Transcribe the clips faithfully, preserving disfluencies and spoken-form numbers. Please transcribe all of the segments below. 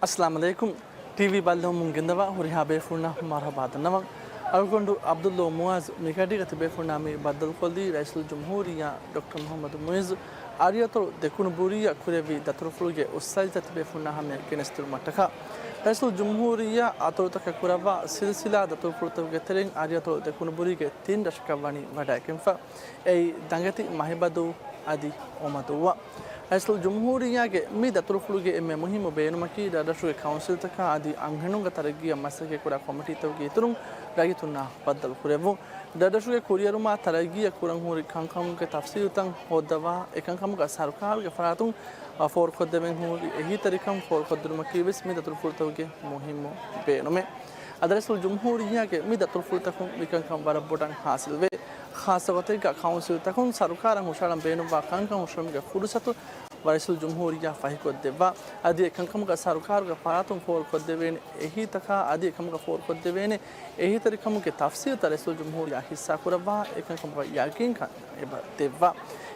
އައްސަލާމު ޢަލައިކުމް. ޓީވީ ބައްލަވަމުން ގެންދަވާ ހުރިހާ ބޭފުޅުންނަށް މަރުޙަބާ ދަންނަވަން. އަޅުގަނޑު ޢަބްދުﷲ މުޢާޒް މިގަޑީގަ ތިބޭފުޅުންނާ މި ބައްދަލުކޮށްލީ ރައީސުލްޖުމްހޫރިއްޔާ ޑޮކްޓަރ މުޙައްމަދު މުޢިއްޒު އަރިއަތޮޅު ދެކުނުބުރީއަށް ކުރެއްވި ދަތުރުފުޅުގެ އުއްސައިލިތައް ތިބޭފުޅުންނާ ހަމަޔަށް ގެނެސްދިނުމަށްޓަކާ. ރައީސުލްޖުމްހޫރިއްޔާ އަތޮޅުތަކަށް ކުރައްވާ ސިލްސިލާ ދަތުރުފުޅުތަކުގެ ތެރެއިން އަރިއަތޮޅު ދެކުނުބުރީގެ ތިން ރަށަކަށް ވަނީ ވަޑައިގެންފަ. އެއީ، ދަނގެތި، މަހިބަދޫ އަދި އޮމަދޫއަށް. ރައީސުލްޖުމްހޫރިއްޔާގެ މި ދަތުރުފުޅުގެ އެންމެ މުހިއްމު ބޭނުމަކީ، ރަށްރަށުގެ ކައުންސިލްތަކާ އަދި އަންހެނުންގެ ތަރައްގީއަށް މަސައްކަތްކުރާ ކޮމިޓީތަކުގެ އިތުރުން ރައްޔިތުންނާ ބައްދަލުކުރެއްވުން. ރަށްރަށުގެ ކުރިއެރުމާ ތަރައްގީއަށް ކުރަން ހުރި ކަންކަމުގެ ތަފްސީލުތައް ހޯއްދަވާ، އެކަންކަމުގަ ސަރުކާރުގެ ފަރާތުން ފޯރުކޮށްދެވެން ހުރި އެހީތެރިކަން ފޯރުކޮށްދިނުމަކީވެސް މި ދަތުރުފުޅުތަކުގެ މުހިއްމު ބޭނުމެއް. އަދި ރައީސުލްޖުމްހޫރިއްޔާގެ މި ދަތުރުފުޅުތަކުން މިކަންކަން ވަރަށް ބޮޑަށް ހާސިލްވޭ. ޚާއްޞަގޮތެއްގަ ކައުންސިލްތަކުން ސަރުކާރަށް ހުށަހަޅަން ބޭނުންވާ ކަންކަން ހުށަހެޅުމުގެ ފުރުސަތު ރައީސުލްޖުމްހޫރިއްޔާ ފަހިކޮށްދެއްވާ. އަދި އެ ކަންކަމުގަ ސަރުކާރުގެ ފަރާތުން ފޯރުކޮށްދެވޭނެ އެހީތަކާ އަދި އެކަމުގަ ފޯރުކޮށްދެވޭނެ އެހީތެރިކަމުގެ ތަފްސީލުތައް ރައީސުލްޖުމްހޫރިއްޔާ ޙިއްޞާކުރައްވާ، އެކަންކަމުގަ ޔަޤީންކަން އެބަ ދެއްވާ.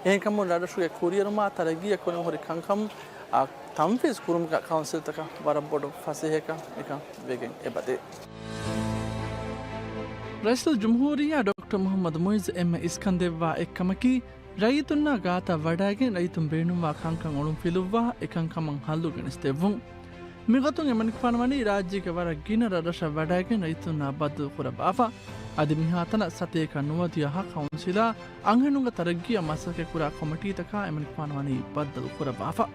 އެހެންކަމުން ރަށްރަށުގެ ކުރިއެރުމާ ތަރައްގީއަށް ކުރަން ހުރި ކަންކަމު އާ، ތަންފީޒް ކުރުމުގަ ކައުންސިލްތަކަށް ވަރަށް ބޮޑު ފަސޭހައެއްކަން އެކަން ވެގެން އެބަދޭ. ރައީސުލްޖުމްހޫރިއްޔާ ޑޮކްޓަރ މުޙައްމަދު މުޢިއްޒު އެންމެ އިސްކަން ދެއްވާ އެއްކަމަކީ، ރައްޔިތުންނާ ގާތަށް ވަޑައިގެން ރައްޔިތުން ބޭނުންވާ ކަންކަން އޮޅުންފިލުއްވާ، އެކަންކަމަށް ހައްލު ގެނެސްދެއްވުން. މިގޮތުން އެމަނިކުފާނު ވަނީ ރާއްޖޭގެ ވަރަށް ގިނަ ރަށްރަށަށް ވަޑައިގެން ރައްޔިތުންނާ ބައްދަލު ކުރައްވާފަ. އަދި މިހާތަނަށް ސަތޭކަ ނުވަދިހަ ކައުންސިލާ އަންހެނުންގެ ތަރައްގީއަށް މަސައްކަތްކުރާ ކޮމިޓީތަކާ އެމަނިކުފާނު ވަނީ ބައްދަލު ކުރައްވާފަ.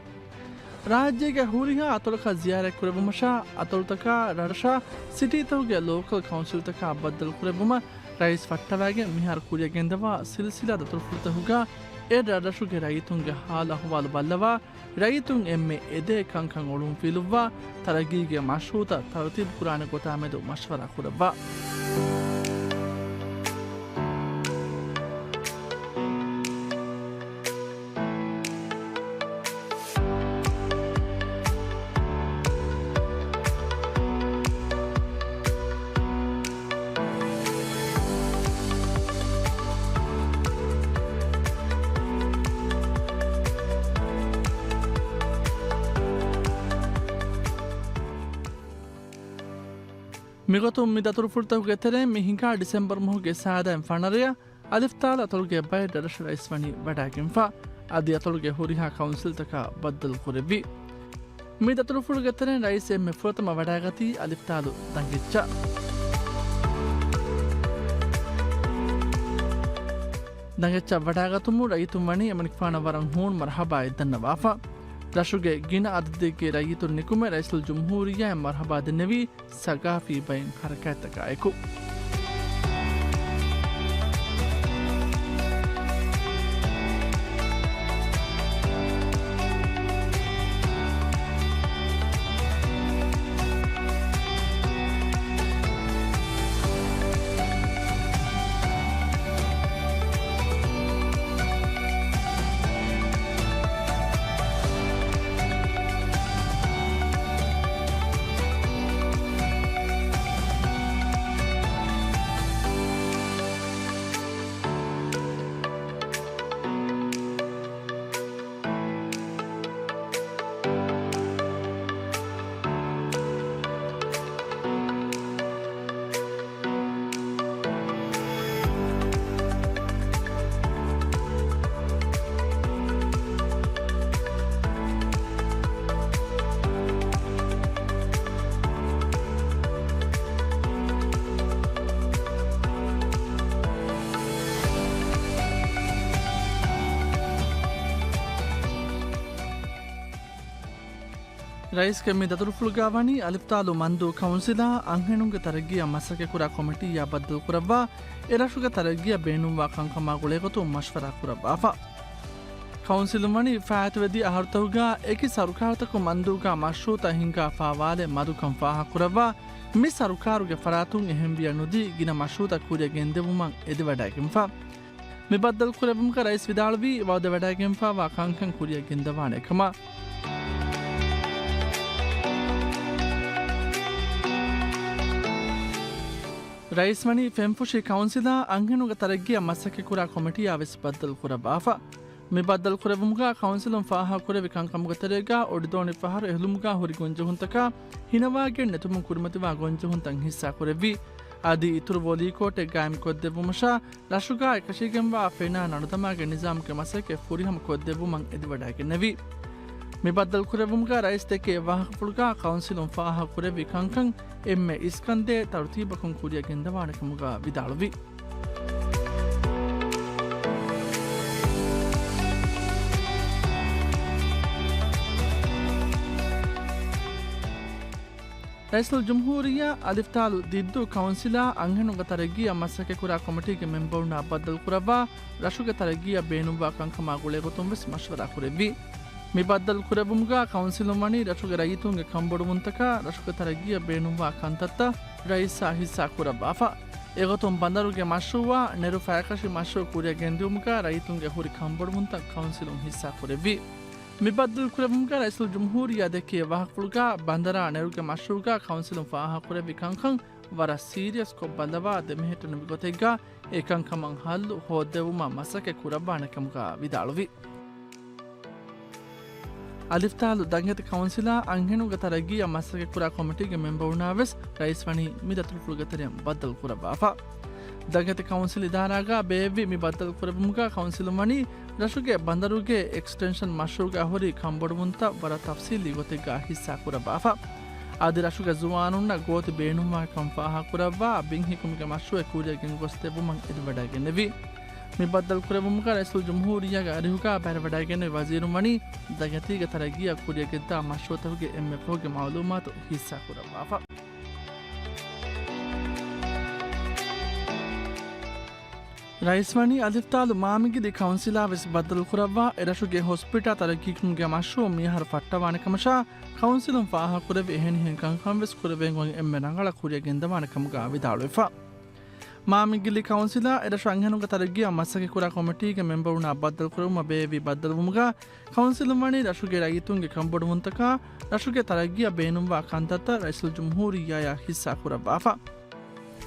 ރާއްޖޭގެ ހުރިހާ އަތޮޅަކަށް ޒިޔާރަތް ކުރެއްވުމަށާ، އަތޮޅުތަކާ ރަށްރަށާ ސިޓީތަކުގެ ލޯކަލް ކައުންސިލްތަކާ ބައްދަލު ކުރެއްވުމަށް ރައީސް ފައްޓަވައިގެން މިހާރު ކުރިއަށް ގެންދަވާ ސިލްސިލާ ދަތުރުފުޅުތަކުގަ އެ ރަށްރަށުގެ ރައްޔިތުންގެ ހާލު އަހުވާލު ބައްލަވާ، ރައްޔިތުން އެންމެ އެދޭ ކަންކަން އޮޅުންފިލުއްވާ، ތަރައްގީގެ މަޝްރޫޢުތައް ތަރުތީބު ކުރާނެ ގޮތާ މެދު މަޝްވަރާ ކުރައްވާ. މިގޮތުން މި ދަތުރުފުޅުތަކުގެ ތެރެއިން މި ހިނގާ ޑިސެމްބަރު މަހުގެ ސާދައިން ފަނަރަޔަށް އަލިފްތާލު އަތޮޅުގެ ބައެއް ރަށްރަށު ރައީސް ވަނީ ވަޑައިގެންފަ. އަދި އަތޮޅުގެ ހުރިހާ ކައުންސިލްތަކާ ބައްދަލު ކުރެއްވި. މި ދަތުރުފުޅުގެ ތެރެއިން ރައީސް އެންމެ ފުރަތަމަ ވަޑައިގަތީ އަލިފްތާލު ދަނގެއްޗަށް. ދަނގެއްޗަށް ވަޑައިގަތުމުން ރައްޔިތުން ވަނީ އެމަނިކުފާނަށް ވަރަށް ހޫނު މަރުޙަބާއެއް ދަންނަވާފަ. ރަށުގެ ގިނަ އަދަދެއްގެ ރައްޔިތުން ނިކުމެ ރައީސުލްޖުމްހޫރިއްޔާއަށް މަރުޙަބާ ދެންނެވީ، ސަގާފީ ބައެއް ހަރަކާތްތަކާއެކު. ރައީސްގެ މި ދަތުރުފުޅުގަ ވަނީ އަލިފްތާލު މަންދޫ ކައުންސިލާ އަންހެނުންގެ ތަރައްގީއަށް މަސައްކަތްކުރާ ކޮމިޓީއާ ބައްދަލުކުރައްވާ، އެރަށުގެ ތަރައްގީއަށް ބޭނުންވާ ކަންކަމާ ގުޅޭގޮތުން މަޝްވަރާ ކުރައްވާފަ. ކައުންސިލުން ވަނީ ފާއިތުވެދިޔަ އަހަރުތަކުގަ އެކި ސަރުކާރުތަކުން މަންދޫގަ މަޝްރޫއުތައް ހިންގާފާވާލެއް މަދުކަން ފާހަގަކުރައްވާ، މި ސަރުކާރުގެ ފަރާތުން އެހެންވިޔަ ނުދީ ގިނަ މަޝްރޫއުތައް ކުރިއަށް ގެންދެވުމަށް އެދިވަޑައިގެންފަ. މި ބައްދަލުކުރެއްވުމުގަ ރައީސް ވިދާޅުވީ، ވައުދެއް ވަޑައިގެންފާވާ ކަންކަން ކުރިއަށް ގެންދަވާނެ ކަމަށް. ރައީސް ވަނީ ފެންފުށި ކައުންސިލާ އަންހެނުންގެ ތަރައްގީއަށް މަސައްކަތްކުރާ ކޮމިޓީއާ ވެސް ބައްދަލު ކުރައްވާފަ. މި ބައްދަލުކުރެއްވުމުގަ ކައުންސިލުން ފާހަގަކުރެއްވި ކަންކަމުގެ ތެރޭގަ އޮޑިދޯނި ފަހަރު އެހުލުމުގަ ހުރި ގޮންޖެހުންތަކާ ހިނަވާގެން ނެތުމުން ކުރިމަތިވާ ގޮންޖެހުންތައް ހިއްސާކުރެއްވި. އަދި އިތުރު ވޮލީ ކޯޓެއް ގާއިމްކޮށްދެއްވުމަށާ ރަށުގަ އެކަށީގެންވާ ފެނާ ނަޑުދަމާގެން ނިޒާމުގެ މަސައްކަތް ފުރިހަމަ ކޮށްދެއްވުމަށް އެދިވަޑައިގެންނެވި. މި ބައްދަލުކުރެއްވުމުގަ ރައީސް ދެކޭ ވާހަކަފުޅުގަ ކައުންސިލުން ފާހަގަކުރެއްވި ކަންކަން އެންމެ އިސްކަންދޭ ތަރުތީބަކުން ކުރިއަށް ގެންދަވާނެ ކަމުގަ ވިދާޅުވި. ރައީސުލްޖުމްހޫރިއްޔާ އަލިފްތާލު ދިއްދޫ ކައުންސިލާ އަންހެނުންގެ ތަރައްގީއަށް މަސައްކަތްކުރާ ކޮމިޓީގެ މެމްބަރުންނާ ބައްދަލުކުރައްވާ ރަށުގެ ތަރައްގީއަށް ބޭނުންވާ ކަންކަމާ ގުޅޭގޮތުން ވެސް މަޝްވަރާ ކުރެއްވި. މި ބައްދަލުކުރެއްވުމުގަ ކައުންސިލުން ވަނީ ރަށުގެ ރައްޔިތުންގެ ކަންބޮޑުވުންތަކާ ރަށުގެ ތަރައްގީއަށް ބޭނުންވާ ކަންތައްތައް ރައީސާ ހިއްސާ ކުރައްވާފަ. އެގޮތުން ބަނދަރުގެ މަޝްރޫއާ ނެރު ފަޔަކަށި މަޝްރޫއު ކުރިއަށް ގެންދިއުމުގަ ރައްޔިތުންގެ ހުރި ކަންބޮޑުވުންތައް ކައުންސިލުން ހިއްސާ ކުރެއްވި. މި ބައްދަލުކުރެއްވުމުގަ ރައީސުލްޖުމްހޫރިއްޔާ ދެއްކޭ ވާހަކަފުޅުގަ ބަނދަރާ ނެރުގެ މަޝްރޫއުގަ ކައުންސިލުން ފާހަގަކުރެއްވި ކަންކަން ވަރަށް ސީރިއަސްކޮށް ބައްލަވާ ދެމެހެއްޓުނު މިގޮތެއްގަ އެކަންކަމަށް ހައްލު ހޯއްދެވުމަށް މަސައްކަތް ކުރައްވާނެ ކަމުގަ ވިދާޅުވި. އަލިފްތާލު ދަންގެތި ކައުންސިލާ އަންހެނުންގެ ތަރައްގީއަށް މަސައްކަތްކުރާ ކޮމިޓީގެ މެމްބަރުންނާ ވެސް ރައީސް ވަނީ މި ދަތުރުފުޅުގެ ތެރެއިން ބައްދަލުކުރައްވާފަ. ދަންގެތި ކައުންސިލް އިދާރާގަ ބޭއްވި މި ބައްދަލުކުރެއްވުމުގަ ކައުންސިލުން ވަނީ ރަށުގެ ބަނދަރުގެ އެކްސްޓެންޝަން މަޝްރޫގަ ހުރި ކަންބޮޑުވުންތައް ވަރަށް ތަފްސީލީ ގޮތެއްގަ ހިއްސާ ކުރައްވާފަ. އަދި ރަށުގެ ޒުވާނުންނަށް ގޯތި ބޭނުންވާކަން ފާހަގަކުރައްވާ ބިންހެކުމުގެ މަޝްރޫއެއް ކުރިއަށް ގެންގޮސްދެއްވުމަށް އެދިވަޑައިގެންނެވި. މި ބައްދަލުކުރެއްވުމުގަ ރައީސުލްޖުމްހޫރިއްޔާގެ އަރިހުގަ ބައިވެވަޑައިގެންނެވި ވަޒީރުން ވަނީ ދަންގެތީގެ ތަރައްގީއަށް ކުރިއަށް ގެންދާ މަޝްރޫއުތަކުގެ އެންމެ ފަހުގެ މައުލޫމާތު ހިއްސާ ކުރައްވާފަ. ރައީސް ވަނީ އަލިފްތާލު މާމިގިލި ކައުންސިލާ ވެސް ބައްދަލުކުރައްވާ، އެރަށުގެ ހޮސްޕިޓާ ތަރައްގީކުރުމުގެ މަޝްރޫއު މިއަހަރު ފައްޓަވާނެ ކަމަށާ، ކައުންސިލުން ފާހަގަކުރެއްވި އެހެނިހެން ކަންކަން ވެސް ކުރެވޭން އޮތް އެންމެ ރަނގަޅަށް ކުރިއަށް ގެންދަވާނެ ކަމުގަ ވިދާޅުވެފަ. މާމިގިލި ކައުންސިލާ އެރަށު އަންހެނުންގެ ތަރައްގީއަށް މަސައްކަތްކުރާ ކޮމިޓީގެ މެމްބަރުންނާ ބައްދަލުކުރެވުމަށް ބޭއްވި ބައްދަލުވުމުގަ، ކައުންސިލުން ވަނީ ރަށުގެ ރައްޔިތުންގެ ކަންބޮޑުވުންތަކާ ރަށުގެ ތަރައްގީއަށް ބޭނުންވާ ކަންތައްތައް ރައީސުލްޖުމްހޫރިއްޔާއާ ހިއްސާ ކުރައްވާފަ.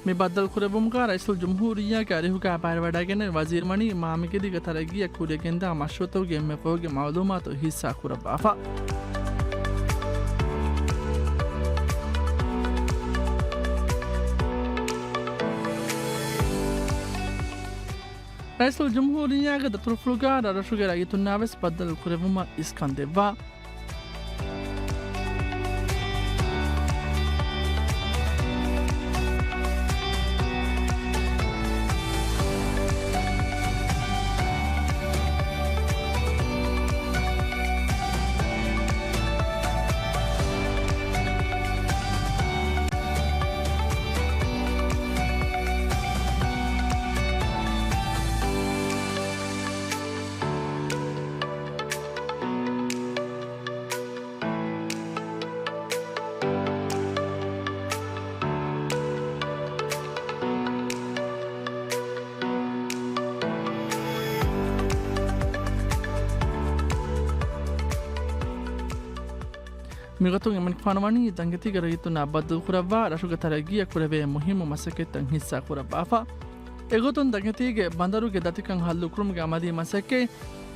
މި ބައްދަލުކުރެއްވުމުގަ ރައީސުލްޖުމްހޫރިއްޔާގެ އަރިހުގަ ބައިވެވަޑައިގެންނެވި ވަޒީރު ވަނީ މާމިގިލީގެ ތަރައްގީއަށް ކުރިއަށް ގެންދާ މަޝްރޫއުތަކުގެ އެންމެ ފަހުގެ މައުލޫމާތު ހިއްސާ ކުރައްވާފަ. ރައީސުލްޖުމްހޫރިއްޔާގެ ދަތުރުފުޅުގަ ރަށްރަށުގެ ރައްޔިތުންނާ ވެސް ބައްދަލު ކުރެއްވުމަށް އިސްކަން ދެއްވާ. މިގޮތުން އެމަނިކުފާނު ވަނީ ދަންގެތީގެ ރައްޔިތުންނާ ބައްދަލުކުރައްވާ ރަށުގެ ތަރައްގީއަށް ކުރެވޭ މުހިއްމު މަސައްކަތްތައް ހިއްސާ ކުރައްވާފަ. އެގޮތުން ދަންގެތީގެ ބަނދަރުގެ ދަތިކަން ހައްލުކުރުމުގެ އަމަލީ މަސައްކަތް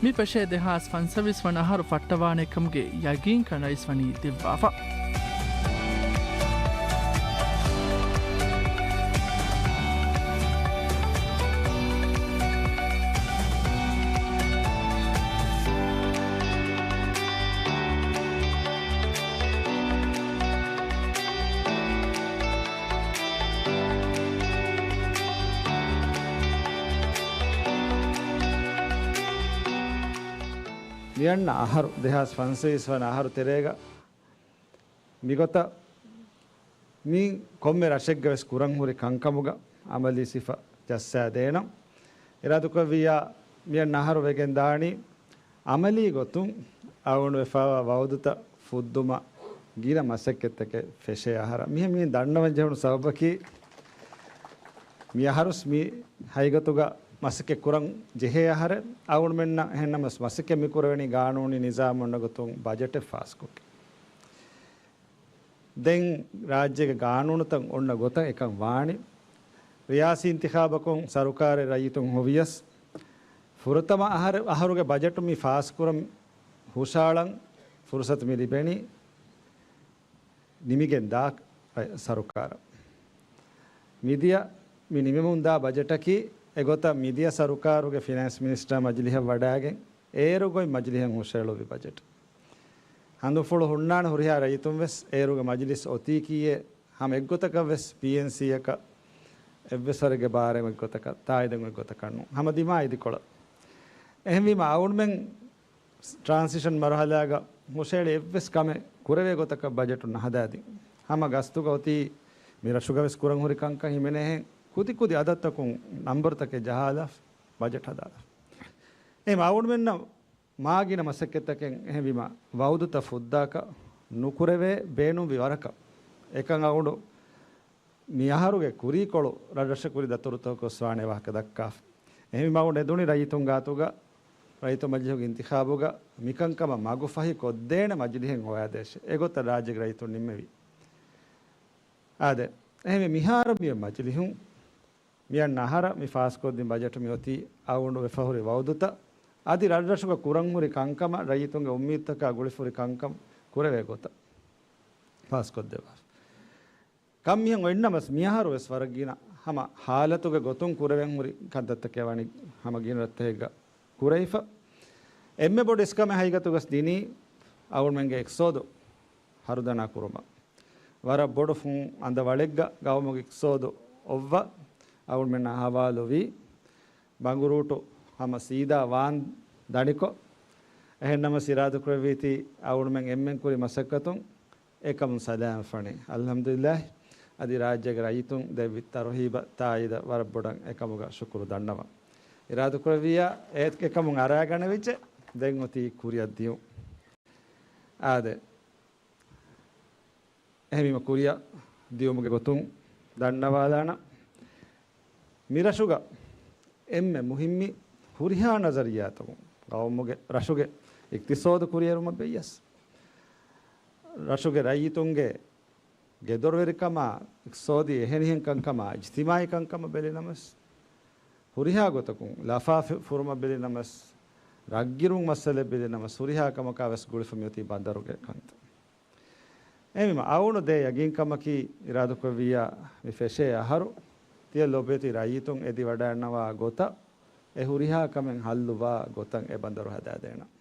މި ފެށޭ ދެހާސް ފަންސަވީސް ވަނަ އަހަރު ފައްޓަވާނެ ކަމުގެ ޔަގީންކަން ރައީސް ވަނީ ދެއްވާފަ. މިއަންނަ އަހަރު، ދެހާސް ފަންސަވީސް ވަނަ އަހަރު ތެރޭގަ މިގޮތަށް މި ކޮންމެ ރަށެއްގަ ވެސް ކުރަން ހުރި ކަންކަމުގަ އަމަލީ ސިފަ ޖައްސާދޭނަން. އިރާދަކުރެއްވިއްޔާ، މިއަންނަ އަހަރު ވެގެން ދާނީ އަމަލީ ގޮތުން އަޅުގަނޑު ވެފައިވާ ވައުދުތައް ފުއްދުމަށް ގިނަ މަސައްކަތްތަކެއް ފެށޭ އަހަރަށް. މިހެން މި ދަންނަވަން ޖެހުނު ސަބަބަކީ، މި އަހަރުސް މި ހަގީގަތުގަ މަސައްކަތް ކުރަން ޖެހޭ އަހަރެއް. އަޅުގަނޑުމެންނަށް އެހެންނަމަވެސް މަސައްކަތް މި ކުރެވެނީ ގާނޫނީ ނިޒާމު އޮންނަ ގޮތުން ބަޖެޓެއް ފާސްކޮށްގެން. ދެން ރާއްޖޭގެ ގާނޫނުތައް އޮންނަ ގޮތަށް އެކަން ވާނީ. ރިޔާސީ އިންތިޚާބަކުން ސަރުކާރެއް ރައްޔިތުން ހޮވިޔަސް، ފުރަތަމަ އަހަރު، އަހަރުގެ ބަޖެޓު މި ފާސްކުރަން ހުށައަޅަން ފުރުސަތު މި ލިބެނީ ނިމިގެން ދާ ސަރުކާރަށް. މިދިޔަ މި ނިމެމުން ދާ ބަޖެޓަކީ އެގޮތަށް މިދިޔަ ސަރުކާރުގެ ފިނޭންސް މިނިސްޓަރ މަޖިލިހަށް ވަޑައިގެން އޭރު ގޮތް މަޖިލިހަށް ހުށައެޅުއްވި ބަޖެޓް. ހަނދުފުޅު ހުންނާނެ ހުރިހާ ރައްޔިތުން ވެސް އޭރުގެ މަޖިލިސް އޮތީކީއޭ ހަމަ އެއްގޮތަކަށް ވެސް ޕީއެންސީއަކަށް އެއްވެސް ވަރެއްގެ ބާރެއް އެއްގޮތަކަށް ތާއީދެއް އެއްގޮތަކަށް ނޫން. ހަމަ ދިމާ އިދިކޮޅަށް. އެހެންވީމަ އަޅުމެން ޓްރާންސިޝަން މަރުހަލާގަ ހުށައެޅި އެއްވެސް ކަމެއް ކުރެވޭ ގޮތަކަށް ބަޖެޓު ނަހަދާދިން. ހަމަ ގަސްތުގަ އޮތީ މި ރަށުގަ ވެސް ކުރަން ހުރި ކަންކަން ހިމެނޭހެން ކުދި ކުދި އަދަދުތަކުން ނަންބަރުތަކެއް ޖަހާލާފަ ބަޖެޓް ހަދާލާފަ. އެހެން އަޅުމެންނަށް މާ ގިނަ މަސައްކަތްތަކެއް އެހެންވީމަ ވައުދުތައް ފުއްދާކަށް ނުކުރެވޭ ބޭނުންވި ވަރަކަށް. އެކަން އަޅު މި އަހަރުގެ ކުރީކޮޅު ރަށްރަށަށް ކުރި ދަތުރުތަކަށް ވާނެ ވާހަކަ ދައްކާފަ. އެހެންވީމަ އަޅު އެދުނި ރައްޔިތުން ގާތުގަ ރައްޔިތު މަޖިލިހުގެ އިންތިޚާބުގަ މިކަންކަމަށް މަގުފަހި ކޮށްދޭނެ މަޖިލިހެއް ހޮވާދޭށޭ. އެގޮތަށް ރާއްޖޭގެ ރައްޔިތުން ނިންމެވި. އާދެ، އެހެންވެ މިހާރު މި މަޖިލިހުން މިއަންނަ އަހަރަށް މި ފާސްކޮށްދިން ބަޖެޓު މިއޮތީ އަޅުގަނޑު ވެފަހުރި ވައުދުތައް އަދި ރަށްރަށުގަ ކުރަންހުރި ކަންކަމަށް ރައްޔިތުންގެ އުއްމީދުތަކާ ގުޅިފަހުރި ކަންކަން ކުރެވޭ ގޮތަށް ފާސްކޮށްދެއްވާފަ. ކަން މިހެން އޮތްނަމަސް މިއަހަރު ވެސް ވަރަށް ގިނަ ހަމަ ހާލަތުގެ ގޮތުން ކުރެވެން ހުރި ކަންތައްތަކެއް ވަނީ ހަމަ ގިނަ ރަށްތަކެއްގަ ކުރެވިފަ. އެންމެ ބޮޑު އިސްކަމެއް ހަގީގަތުގަސް ދިނީ އަޅުމެންގެ އިޤްތިޞާދު ހަރުދަނާ ކުރުމަށް. ވަރަށް ބޮޑު ފުން އަނދަވަޅެއްގަ ގައުމުގެ އިޤްތިޞާދު އޮއްވަ އަޅުމެންނާ ހަވާލުވީ ބަނގުރޫޓު ހަމަ ސީދާ ވާން ދަނިކޮށް. އެހެންނަމަސް އިރާދަކުރެއްވީތީ އަޅުމެން އެންމެން ކުރި މަސައްކަތުން އެކަމުން ސަލާމަތްވަނީ. އަލްޙަމްދުލިއްލާހި. އަދި ރާއްޖޭގެ ރައްޔިތުން ދެއްވި ތަރުހީބަށް ތާއީދަށް ވަރަށް ބޮޑަށް އެކަމުގަ ޝުކުރު ދަންނަވަން. އިރާދަކުރެއްވިއްޔާ އެ އެކަމުން އަރާގަނެވިއްޖެ. ދެން އޮތީ ކުރިއަށް ދިޔުން. އާދެ. އެހެންވީމަ ކުރިއަށް ދިޔުމުގެ ގޮތުން ދަންނަވާލާނަން. މިރަށުގަ އެންމެ މުހިއްމީ ހުރިހާ ނަޒަރިއްޔާތަކުން ގައުމުގެ ރަށުގެ އިޤްތިޞާދު ކުރިއެރުމަށް ބެއްޔަސް، ރަށުގެ ރައްޔިތުންގެ ގެދޮރުވެރިކަމާ، އިޤްތިޞާދީ އެހެނިހެން ކަންކަމާ، އިޖްތިމާޢީ ކަންކަމަށް ބެލިނަމަސް، ހުރިހާ ގޮތަކުން ލަފާ ފި-، ފުރުމަށް ބެލިނަމަސް، ރަށްގިރުން މައްސަލައެއް ބެލިނަމަސް، ހުރިހާ ކަމަކާ ވެސް ގުޅިފަ މިއޮތީ ބަނދަރުގެ ކަންތައް. އެހެންވީމަ އަޅުގަނޑު ދޭ ޔަގީންކަމަކީ އިރާދަކުރެއްވިއްޔާ މި ފެށޭ އަހަރު ތިޔަ ލޮބުވެތި ރައްޔިތުން އެދިވަޑައިގަންނަވާ ގޮތަށް އެ ހުރިހާ ކަމެއް ހައްލުވާ ގޮތަށް އެ ބަނދަރު ހަދާދޭނަން.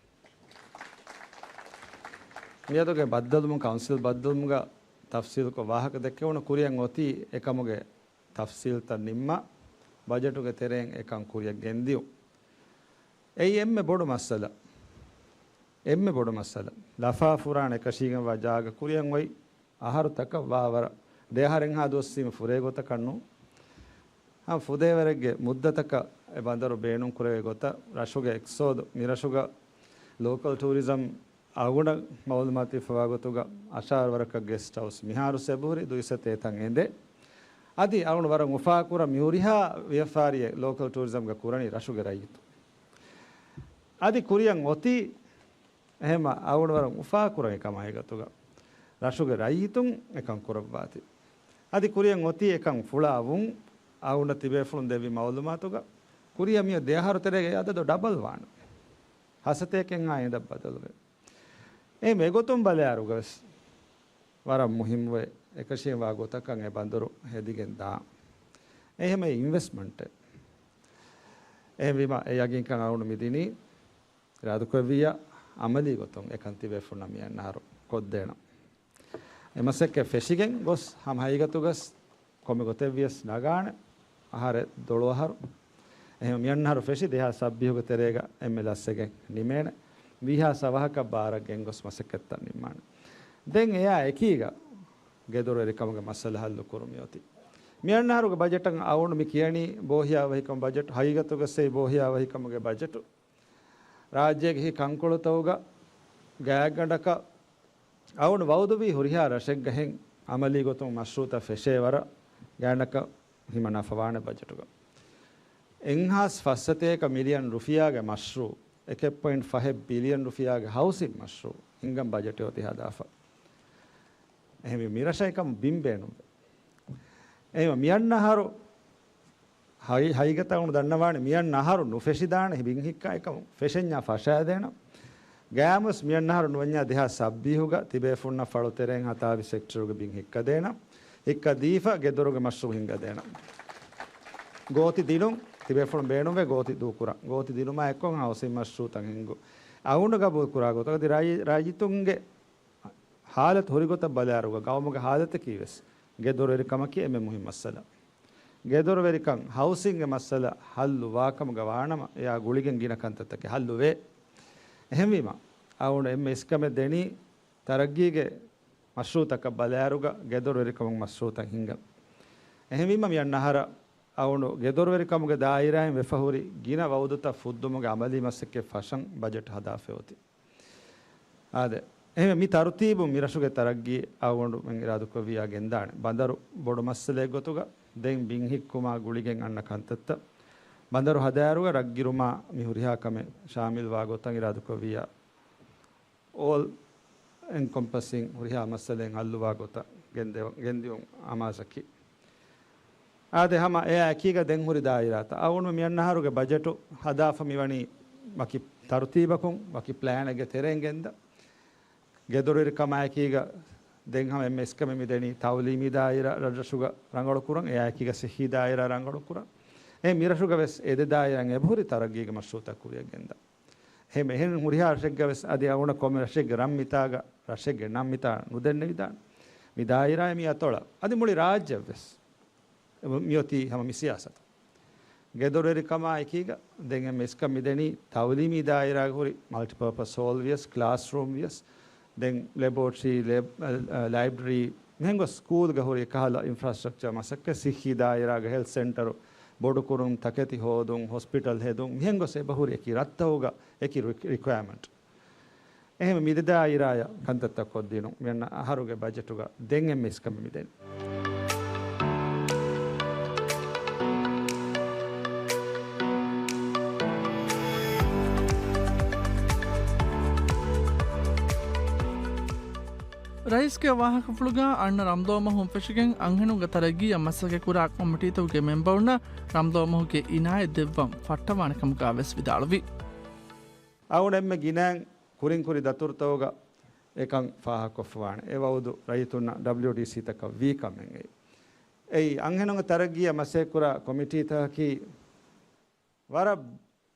މިއަދުގެ ބައްދަލުވުމުން ކައުންސިލް ބައްދަލުވުމުގަ ތަފްސީލުކޮށް ވާހަކަ ދެއްކެވުނު ކުރިއަށް އޮތީ އެކަމުގެ ތަފްސީލްތައް ނިންމާ، ބަޖެޓުގެ ތެރެއިން އެކަން ކުރިއަށް ގެންދިޔުން. އެއީ އެންމެ ބޮޑު މައްސަލަ. އެންމެ ބޮޑު މައްސަލަ. ލަފާ ފުރާން އެކަށީގެންވާ ޖާގަ ކުރިއަށް އޮތް އަހަރުތަކަށް ވާވަރަށް ދެއަހަރެއްހާ ދުވަސްވީމަ ފުރޭ ގޮތަކަށް ނޫން. ހަމަ ފުދޭވަރެއްގެ މުއްދަތަކަށް އެ ބަނދަރު ބޭނުން ކުރެވޭ ގޮތަށް ރަށުގެ އިޤްތިޞާދު، މި ރަށުގަ ލޯކަލް ޓޫރިޒަމް އަޅުގަނޑަށް މައުލޫމާތު ހިފަވާ ގޮތުގަ އަށާރަ ވަރަކަށް ގެސްޓް ހައުސް މިހާރު ސެބުހުރި ދުއިސައްތަ އެތަން އެނދޭ. އަދި އަޅުގަނޑު ވަރަށް އުފާކުރަން މި ހުރިހާ ވިޔަފާރިއެއް ލޯކަލް ޓޫރިޒަމްގަ ކުރަނީ ރަށުގެ ރައްޔިތުން. އަދި ކުރިއަށް އޮތީ އެހެންމަ އަޅުގަނޑު ވަރަށް އުފާކުރަން އެކަމާ އެގޮތުގަ ރަށުގެ ރައްޔިތުން އެކަން ކުރައްވާތީ. އަދި ކުރިއަށް އޮތީ އެކަން ފުޅާ ވުން އަޅުގަނޑަށް ތިބޭފުޅުން ދެއްވި މައުލޫމާތުގަ ކުރިއަށް މިއޮތް ދެއަހަރު ތެރޭގަ އެ އަދަދު ޑަބަލް ވާނެ. ހަސަތޭކައެއްހާ އެނދަށް ބަދަލުވޭ. އެހެން އެގޮތުން ބަލާއިރުގަވެސް ވަރަށް މުހިއްމުވެ އެކަށީގެންވާ ގޮތަކަށް އެ ބަނދަރު ހެދިގެން ދާން. އެހެން އިންވެސްޓްމަންޓެއް. އެހެންވީމަ އެ ޔަގީންކަން އަޅުގަނޑު މިދިނީ އިރާދަކުރެއްވިއްޔާ އަމަލީ ގޮތުން އެކަން ތިބޭފުޅުންނަށް މިއަންނަ އަހަރު ކޮށްދޭނަން. އެ މަސައްކަތް ފެށިގެން ގޮސް ހަމަ ހަގީގަތުގަސް ކޮންމެ ގޮތެއްވިޔަސް ނަގާނެ. އަހަރެއް ދޮޅު އަހަރު. އެހެން މިއަންނަ އަހަރު ފެށި ދެހާސް ސައްބީހުގެ ތެރޭގަ އެންމެ ލަސްވެގެން ނިމޭނެ. ވީހާސް އަވަހަކަށް ބާރަށް ގެންގޮސް މަސައްކަތްތައް ނިންމާނެ. ދެން އެއާ އެކީގަ ގެދޮރުވެރިކަމުގެ މައްސަލަ ހައްލު ކުރުން މިއޮތީ. މިއަންނަ އަހަރުގެ ބަޖެޓަށް އަޅުގަނޑު މި ކިޔަނީ ބޯހިޔާވަހިކަމު ބަޖެޓު. ހަގީގަތުގަސް އެއީ ބޯހިޔާވަހިކަމުގެ ބަޖެޓު. ރާއްޖޭގެ ހި ކަންކޮޅުތަކުގަ ގާތްގަނޑަކަށް އަޅުގަނޑު ވައުދުވީ ހުރިހާ ރަށެއްގަހެން އަމަލީ ގޮތުން މަޝްރޫޢުތައް ފެށޭ ވަރަށް ގާތްގަނޑަކަށް ހިމަނާފަވާނެ ބަޖެޓުގަ. އެއްހާސް ފަސްސަތޭކަ މިލިއަން ރުފިޔާގެ މަޝްރޫޢު، އެކެއް ޕޮއިންޓް ފަހެއް ބިލިއަން ރުފިޔާގެ ހައުސިން މަޝްރޫޢު ހިންގަން ބަޖެޓެއް އޮތީ ހަދާފަ. އެހެންވީ މިރަށަށް އެކަމަށް ބިން ބޭނުންވޭ. އެހެންވީމަ މިއަންނަ އަހަރު ހައި-، ހައިގަތަށް އަޅުގަނޑު ދަންނަވާނެ މިއަންނަ އަހަރު ނުފެށިދާނެ ބިން ހިއްކާ އެކަމު ފެށެންޏާ ފަށާދޭނަން. ގާމުސް މިއަންނަ އަހަރު ނުވަންޏާ ދެހާސް ސައްބީހުގަ ތިބޭފުންނަށް ފަޅު ތެރެއިން ހަތާވީސް ހެކްޓަރުގެ ބިން ހިއްކަދޭނަން. ހިއްކަ ދީފަ ގެދޮރުގެ މަޝްރޫއު ހިންގަދޭނަން. ގޯތި ދިނުން ތިބޭފުޅުން ބޭނުންވޭ ގޯތި ދޫކުރަން. ގޯތި ދިނުމާ އެއްކޮށް ހައުސިން މަޝްރޫއުތައް ހިންގުން. އަޅުގަނޑު ގަބޫލު ކުރާ ގޮތަކަށް އަދި ރައީ-، ރައްޔިތުންގެ ހާލަތު ހުރި ގޮތަށް ބަލާއިރުގަ ގައުމުގެ ހާލަތަކީ ވެސް ގެދޮރުވެރިކަމަކީ އެންމެ މުހިންމު މައްސަލަ. ގެދޮރުވެރިކަން، ހައުސިންގެ މައްސަލަ ހައްލު ވާކަމުގަ ވާނަމަ، އެއާ ގުޅިގެން ގިނަ ކަންތައްތަކެއް ހައްލުވޭ. އެހެންވީމަ، އަޅުގަނޑު އެންމެ އިސްކަމެއް ދެނީ ތަރައްގީގެ މަޝްރޫއުތަކަށް ބަލާއިރުގަ ގެދޮރުވެރިކަމުގެ މަޝްރޫއުތައް ހިންގަން. އެހެންވީމަ، މި އަންނަ އަހަރަށް އަޅުގަނޑު ގެދޮރުވެރިކަމުގެ ދާއިރާއިން ވެފަ ހުރި ގިނަ ވައުދުތައް ފުއްދުމުގެ އަމަލީ މަސައްކަތް ފަށަން ބަޖެޓް ހަދާފައި އޮތީ. އާދެ، އެހެންވެ، މި ތަރުތީބުން މި ރަށުގެ ތަރައްގީ އަޅުގަނޑުމެން އިރާދަކުރެއްވިއްޔާ ގެންދާނެ. ބަނދަރު ބޮޑު މައްސަލައެއް ގޮތުގަ ދެން ބިން ހިއްކުމާ ގުޅިގެން އަންނަ ކަންތައްތައް، ބަނދަރު ހަދާއިރުގަ ރަށްގިރުމާ މި ހުރިހާ ކަމެއް ޝާމިލްވާ ގޮތަށް އިރާދަކުރެއްވިއްޔާ، އޯލް އެންކޮމްޕަސިން ހުރިހާ މައްސަލައެއް ހައްލުވާ ގޮތަށް ގެންދެވ-، ގެންދިއުން އަމާޒަކީ. އާދެ، ހަމަ އެއާ އެކީގަ ދެން ހުރި ދާއިރާތައް. އަޅުގަނޑު މި އަންނަ އަހަރުގެ ބަޖެޓު ހަދާފަ މިވަނީ ވަކި ތަރުތީބަކުން، ވަކި ޕްލޭނެއްގެ ތެރެއިން ގެންދަ. ގެދޮރުވެރިކަމާއެކީގަ ދެން ހަމަ އެންމެ އިސްކަމެއް މިދެނީ ތައުލީމީ ދާއިރާ ރަށްރަށުގަ ރަނގަޅުކުރަން، އެއާއެކީގަ ސިއްހީ ދާއިރާ ރަނގަޅުކުރަން. އެ މިރަށުގަ ވެސް އެ ދެ ދާއިރާއިން އެބަހުރި ތަރައްގީގެ މަޝްރޫއުތައް ކުރިއަށް ގެންދަން. އެހެން، އެހެން ހުރިހާ ރަށެއްގަ ވެސް އަދި އަޅުގަނޑަށް ކޮންމެ ރަށެއްގެ ރަށް މިތާގަ، ރަށެއްގެ ނަން މިތާ ނުދެންނެވިދާނެ. މި ދާއިރާއެއް މި އަތޮޅަށް. އަދި މުޅި ރާއްޖެއަށް ވެސް މިއޮތީ ހަމަ މި ސިޔާސަތު. ގެދޮރުވެރިކަމާ އެކީގަ ދެން އެންމެ އިސްކަން މިދެނީ ތައުލީމީ ދާއިރާގަ ހުރި މަލްޓިޕާޕަސް ހޯލް ވިޔަސް، ކްލާސްރޫމް ވިޔަސް، ދެން ލެބޯޓްރީ، ލެބް-، އަ، އަ، ލައިބްރަރީ، މިހެން ގޮސް ސްކޫލްގަ ހުރި އެކަހަލަ އިންފްރާސްޓްރަކްޗަރ މަސައްކަތް، ސިއްހީ ދާއިރާގަ ހެލްތް ސެންޓަރު ބޮޑުކުރުން، ތަކެތި ހޯދުން، ހޮސްޕިޓަލް ހެދުން، މިހެން ގޮސް އެބަހުރި އެކި ރަށްތަކުގަ އެކި ރި-، ރިކުއަރމަންޓް. އެހެން މި ދެ ދާއިރާއަށް ކަންތައްތައް ކޮށްދިނުން މިއަންނަ އަހަރުގެ ބަޖެޓުގަ ދެން އެންމެ އިސްކަން މިދެނީ. ރައީސްގެ ވާހަކަފުޅުގަ އަންނަ ރަމަޟާން މަހުން ފެށިގެން އަންހެނުންގެ ތަރައްގީއަށް މަސައްކަތްކުރާ ކޮމިޓީތަކުގެ މެމްބަރުންނަށް ރަމަޟާން މަހުގެ އިނާޔަތް ދެއްވަން ފައްޓަވާނެ ކަމުގަ ވެސް ވިދާޅުވި. އަޅުގަނޑު އެންމެ ގިނައިން ކުރިން ކުރި ދަތުރުތަކުގަ އެކަން ފާހަގަކޮށްފަވާނެ. އެ ވައުދު ރައްޔިތުންނަށް ޑަބްލިއުޑީސީތަކަށް ވީ ކަމެއް އެއީ. އެއީ، އަންހެނުންގެ ތަރައްގީއަށް މަސައްކަތްކުރާ ކޮމިޓީތަކަކީ ވަރަށް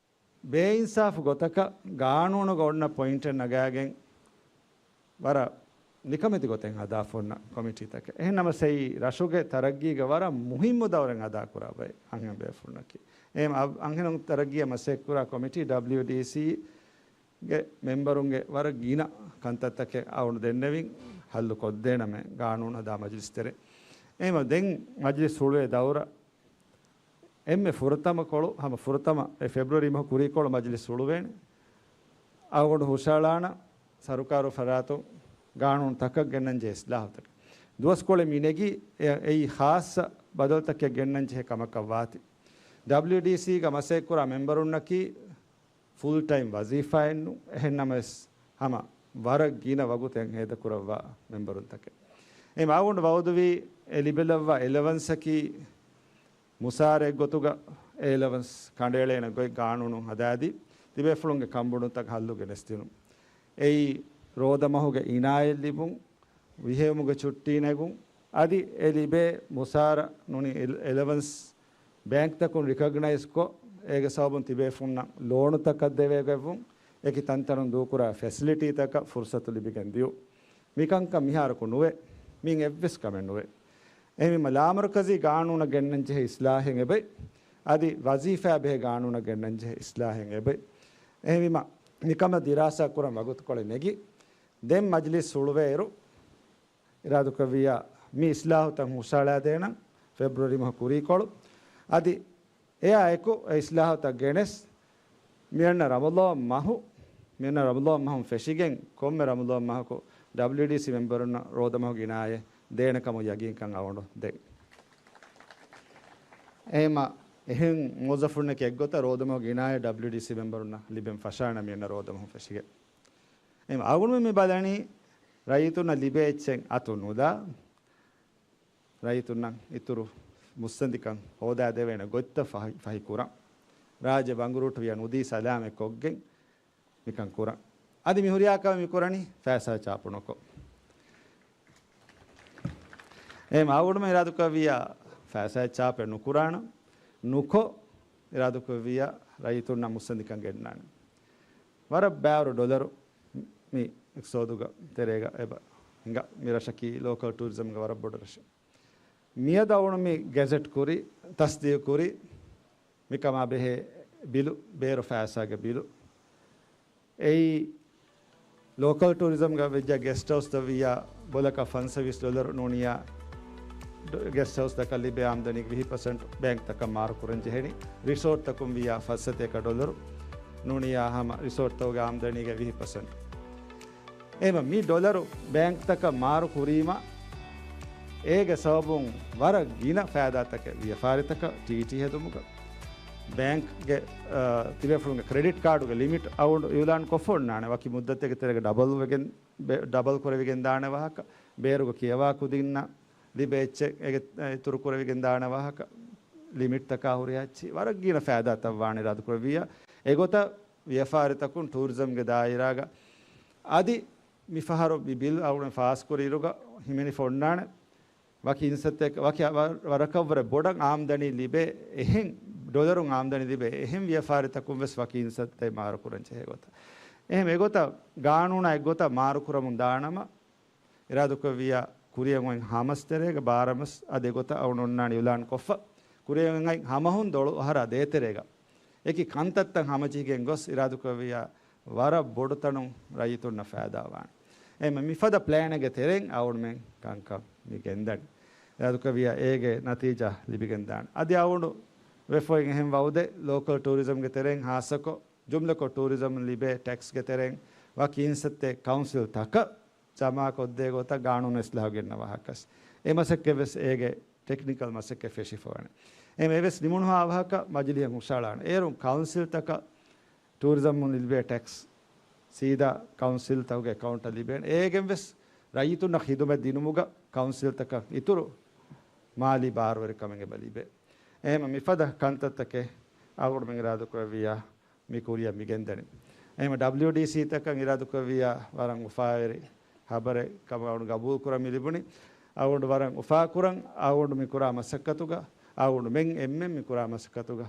ބޭއިންސާފު ގޮތަކަށް ގާނޫނުގަ އޮންނަ ޕޮއިންޓެއް ނަގާގެން ވަރަށް ނިކަމެތި ގޮތެއް ހަދާފަ އޮންނަ ކޮމިޓީތަކެއް. އެހެން ނަމަސް އެއީ ރަށުގެ ތަރައްގީގަ ވަރަށް މުހިއްމު ދައުރެއް އަދާކުރާ ބައެއް އަންހެން ބޭފުޅުންނަކީ. އެހެން އަ-، އަންހެނުން ތަރައްގީއަށް މަސައްކަތްކުރާ ކޮމިޓީ ޑަބްލިއުޑީސީ ގެ މެމްބަރުންގެ ވަރަށް ގިނަ ކަންތައްތަކެއް އަޅުގަނޑު ދެންނެވިން ހައްލު ކޮށްދޭނަމޭ ގާނޫނު ހަދާ މަޖިލިސް ތެރޭ. އެހެންވީމަ ދެން މަޖިލިސް ހުޅުވޭ ދައުރަށް އެންމެ ފުރަތަމަ ކޮޅު ހަމަ ފުރަތަމަ އެ ފެބްރުއަރީ މަހު ކުރީކޮޅު މަޖިލިސް ހުޅުވޭނެ. އަޅުގަނޑު ހުށައަޅާނަ ސަރުކާރު ފަރާތުން ގާނޫނު ތަކަށް ގެންނަން ޖެހޭ އިސްލާހުތަކެއް. ދުވަސްކޮޅެއް މި ނެގީ އެ-، އެއީ ޚާއްޞަ ބަދަލުތަކެއް ގެންނަން ޖެހޭ ކަމަކަށް ވާތީ. ޑަބްލިއުޑީސީގަ މަސައްކަތްކުރާ މެމްބަރުންނަކީ ފުލް ޓައިމް ވަޒީފާއެއްނު، އެހެން ނަމަވެސް ހަމަ ވަރަށް ގިނަ ވަގުތެއް ހޭދަކުރައްވާ މެމްބަރުންތަކެއް. އެ މާގުނޑު ވައުދުވީ އެ ލިބެލައްވާ އެލަވަންސަކީ މުސާރައެއްގޮތުގަ އެ އެލަވަންސް ކަނޑައެޅޭނެ ގޮތް ގާނޫނު ހަދާދީ، ތިބޭފުޅުންގެ ކަންބޮޑުންތަކަށް ހައްލު ގެނެސްދިނުން. އެއީ ރޯދަމަހުގެ އިނާޔަތް ލިބުން، ވިހެއުމުގެ ޗުއްޓީ ނެގުން، އަދި އެ ލިބޭ މުސާރަ ނޫނީ އެލް-، އެލަވަންސް ބޭންކްތަކުން ރިކޮގްނައިޒްކޮށް، އޭގެ ސަބަބުން ތިބޭފުންނަށް ލޯނުތަކަށް ދެވޭގޮތްވުން، އެކި ތަންތަނުން ދޫކުރާ ފެސިލިޓީތަކަށް ފުރުސަތު ލިބިގެން ދިޔުން. މިކަންކަން މިހާރަކު ނުވޭ. މިއިން އެއްވެސް ކަމެއް ނުވޭ. އެހެންވީމަ، ލާމަރުކަޒީ ގާނޫނަށް ގެންނަން ޖެހޭ އިސްލާހެއް އެބައި، އަދި ވަޒީފާ ބެހޭ ގާނޫނަށް ގެންނަން ޖެހޭ އިސްލާހެއް އެބައި. އެހެންވީމަ، މިކަމަށް ދިރާސާ ކުރަން ވަގުތުކޮޅެއް ނެގި، ދެން މަޖިލިސް ހުޅުވޭއިރު، އިރާދަކުރެއްވިއްޔާ، މި އިސްލާހުތައް ހުށައަޅާދޭނަން ފެބްރުއަރީ މަހު ކުރީކޮޅު. އަދި އެއާއެކު އެ އިސްލާހުތައް ގެނެސް، މިއަންނަ ރަމަޟާން މަހު، މިއަންނަ ރަމަޟާން މަހުން ފެށިގެން، ކޮންމެ ރަމަޟާން މަހަކު ޑަބްލިއުޑީސީ މެމްބަރުންނަށް ރޯދަމަހުގެ އިނާޔަތް ދޭނެ ކަމަށް ޔަގީންކަން އަޅުގަނޑު ދޭން. އެހެންމަ، އެހެން މުވައްޒަފުންނަކީ އެއްގޮތަށް ރޯދަމަހުގެ އިނާޔަތް ޑަބްލިއުޑީސީ މެމްބަރުންނަށް ލިބެން ފަށާނަ މިއަންނަ ރޯދަމަހު ފެށިގެން. އެހެން އަޅުގަނޑުމެން މި ބަލަނީ ރައްޔިތުންނަށް ލިބޭ އެއްޗެއް އަތު ނުލާ، ރައްޔިތުންނަށް އިތުރު މުއްސަނދިކަން ހޯދާދެވޭނެ ގޮތްތައް ފަހި، ފަހި ކުރަން. ރާއްޖެ ބަނގުރޫޓުވިޔާ ނުދީ ސަލާމަތް ކޮށްގެން މިކަން ކުރަން. އަދި މި ހުރިހާ ކަމެއް މި ކުރަނީ ފައިސާ ޗާޕު ނުކޮށް. އެހެން އަޅުގަނޑުމެން އިރާދަކުރެއްވިއްޔާ ފައިސާ ޗާޕެއް ނުކުރާނަން، ނުކޮށް އިރާދަކުރެއްވިއްޔާ ރައްޔިތުންނަށް މުއްސަނދިކަން ގެންނާނެ. ވަރަށް ބާރު ޑޮލަރު މި އިޤްތިޞާދުގެ ތެރޭގަ އެބަ ހިނގާ. މި ރަށަކީ ލޯކަލް ޓޫރިޒަމްގެ ވަރަށް ބޮޑު ރަށެއް. މިއަދު އަޅުގަނޑު މި ގެޒެޓް ކުރި، ތަޞްދީޤު ކުރި، މިކަމާ ބެހޭ ބިލު، ބޭރު ފައިސާގެ ބިލު. އެއީ، ލޯކަލް ޓޫރިޒަމްގަ ވެއްޖެ ގެސްޓް ހައުސްތައް ވިއްޔާ ބޮލަކަށް ފަންސަވީސް ޑޮލަރު ނޫނިއްޔާ، ޑޮ-، ގެސްޓް ހައުސްތަކަށް ލިބޭ އާމްދަނީގެ ވިހި ޕަސެންޓް ބޭންކްތަކަށް މާރު ކުރަން ޖެހެނީ. ރިސޯޓްތަކުން ވިއްޔާ ފައްސަތޭކަ ޑޮލަރު ނޫނިއްޔާ ހަމަ ރިސޯޓްތަކުގެ އާމްދަނީގެ ވިހި ޕަސެންޓް. އެހެން މި ޑޮލަރު ބޭންކްތަކަށް މާރު ކުރީމަ، އޭގެ ސަބަބުން ވަރަށް ގިނަ ފައިދާތަކެއް ވިޔަފާރިތަކަށް ޓީޓީ ހެދުމުގަ. ބޭންކްގެ، އާ، ތިބޭފުޅުންގެ ކްރެޑިޓް ކާޑުގެ ލިމިޓް އަޅުގަނޑު އިއުލާން ކޮށްފަ އޮންނާނެ. ވަކި މުއްދަތެއްގެ ތެރޭގަ ޑަބަލް ވެގެން، ބެ-، ޑަބަލް ކުރެވިގެން ދާނެ ވާހަކަ، ބޭރުގެ ކިޔަވާ ކުދިންނަށް ލިބޭ އެއްޗެއް އޭގެ އިތުރު ކުރެވިގެން ދާނެ ވާހަކަ، ލިމިޓްތަކާ ހުރިހާ އެއްޗެއް ވަރަށް ގިނަ ފައިދާތައް ވާނެ އިރާދަކުރެއްވިއްޔާ. އެގޮތަށް ވިޔަފާރިތަކުން ޓޫރިޒަމްގެ ދާއިރާގަ އަދި މިފަހަރު މި ބިލް އަޅުގަނޑު ފާސްކުރި އިރުގަ ހިމެނިފަ އޮންނާނެ. ވަކި އިންސައްތައެއް، ވަކި ވަ-، ވަރަކަށްވުރެ ބޮޑަށް އާމްދަނީ ލިބޭ އެހެން، ޑޮލަރުން އާމްދަނީ ލިބޭ އެހެން ވިޔަފާރިތަކުން ވެސް ވަކި އިންސައްތައެއް މާރުކުރަން ޖެހޭ ގޮތަށް. އެހެން އެގޮތަށް ގާނޫނާ އެއްގޮތަށް މާރުކުރަމުން ދާނަމަ، އިރާދަކުރެއްވިއްޔާ ކުރިއަށް އޮތް ހަ މަސް ތެރޭގަ ބާރަ މަސް އަދި އެގޮތަށް އަޅުގަނޑު އޮންނާނެ އިއުލާން ކޮށްފަ. ކުރިއަށް އޮތް ހަ މަހުން ދޮޅު އަހަރާ ދޭތެރޭގަ އެކި ކަންތައްތައް ހަމަޖެހިގެން ގޮސް އިރާދަކުރެއްވިއްޔާ ވަރަށް ބޮޑު ތަނުން ރައްޔިތުންނަށް ފައިދާވާނެ. އެހެން މިފަދަ ޕްލޭނެއްގެ ތެރެއިން އަޅުގަނޑުމެން ކަންކަން މި ގެންދަނީ. އިރާދަކުރެއްވިއްޔާ އޭގެ ނަތީޖާ ލިބިގެން ދާނެ. އަދި އަޅުގަނޑު ވެފަ އޮތް އެހެން ވައުދެއް ލޯކަލް ޓޫރިޒަމްގެ ތެރެއިން ހާއްސަކޮށް، ޖުމްލަކޮށް ޓޫރިޒަމް ލިބޭ ޓެކްސްގެ ތެރެއިން ވަކި އިންސައްތައެއް ކައުންސިލްތަކަށް ޖަމާކޮށްދޭ ގޮތަށް ގާނޫނު އިސްލާހު ގެންނަ ވާހަކަސް. އެ މަސައްކަތް ވެސް އޭގެ ޓެކްނިކަލް މަސައްކަތް ފެށިފަވަނެ. އެހެން އެވެސް ނިމުނުހާ ވާހަކަ މަޖިލީހަށް ހުށައަޅާނެ. އޭރުން ކައުންސިލްތަކަށް ޓޫރިޒަމުން ލިބޭ ޓެކްސް ސީދާ ކައުންސިލްތަކުގެ އެކައުންޓަށް ލިބޭނެ. އޭގެން ވެސް ރައްޔިތުންނަށް ޚިދުމަތް ދިނުމުގަ ކައުންސިލްތަކަށް އިތުރު މާލީ ބާރުވެރިކަމެއް އެބަ ލިބޭ. އެހެން މިފަދަ ކަންތައްތަކެއް އަޅުގަނޑުމެން އިރާދަކުރެއްވިއްޔާ މި ކުރިއަށް މި ގެންދަނީ. އެހެން ޑަބްލިޔުޑީސީތަކަށް އިރާދަކުރެއްވިއްޔާ ވަރަށް އުފާވެރި ޚަބަރެއް ކަމަށް އަޅުގަނޑު ގަބޫލު ކުރަން މި ލިބުނީ. އަޅުގަނޑު ވަރަށް އުފާކުރަން އަޅުގަނޑު މި ކުރާ މަސައްކަތުގަ، އަޅުގަނޑުމެން އެންމެން މި ކުރާ މަސައްކަތުގަ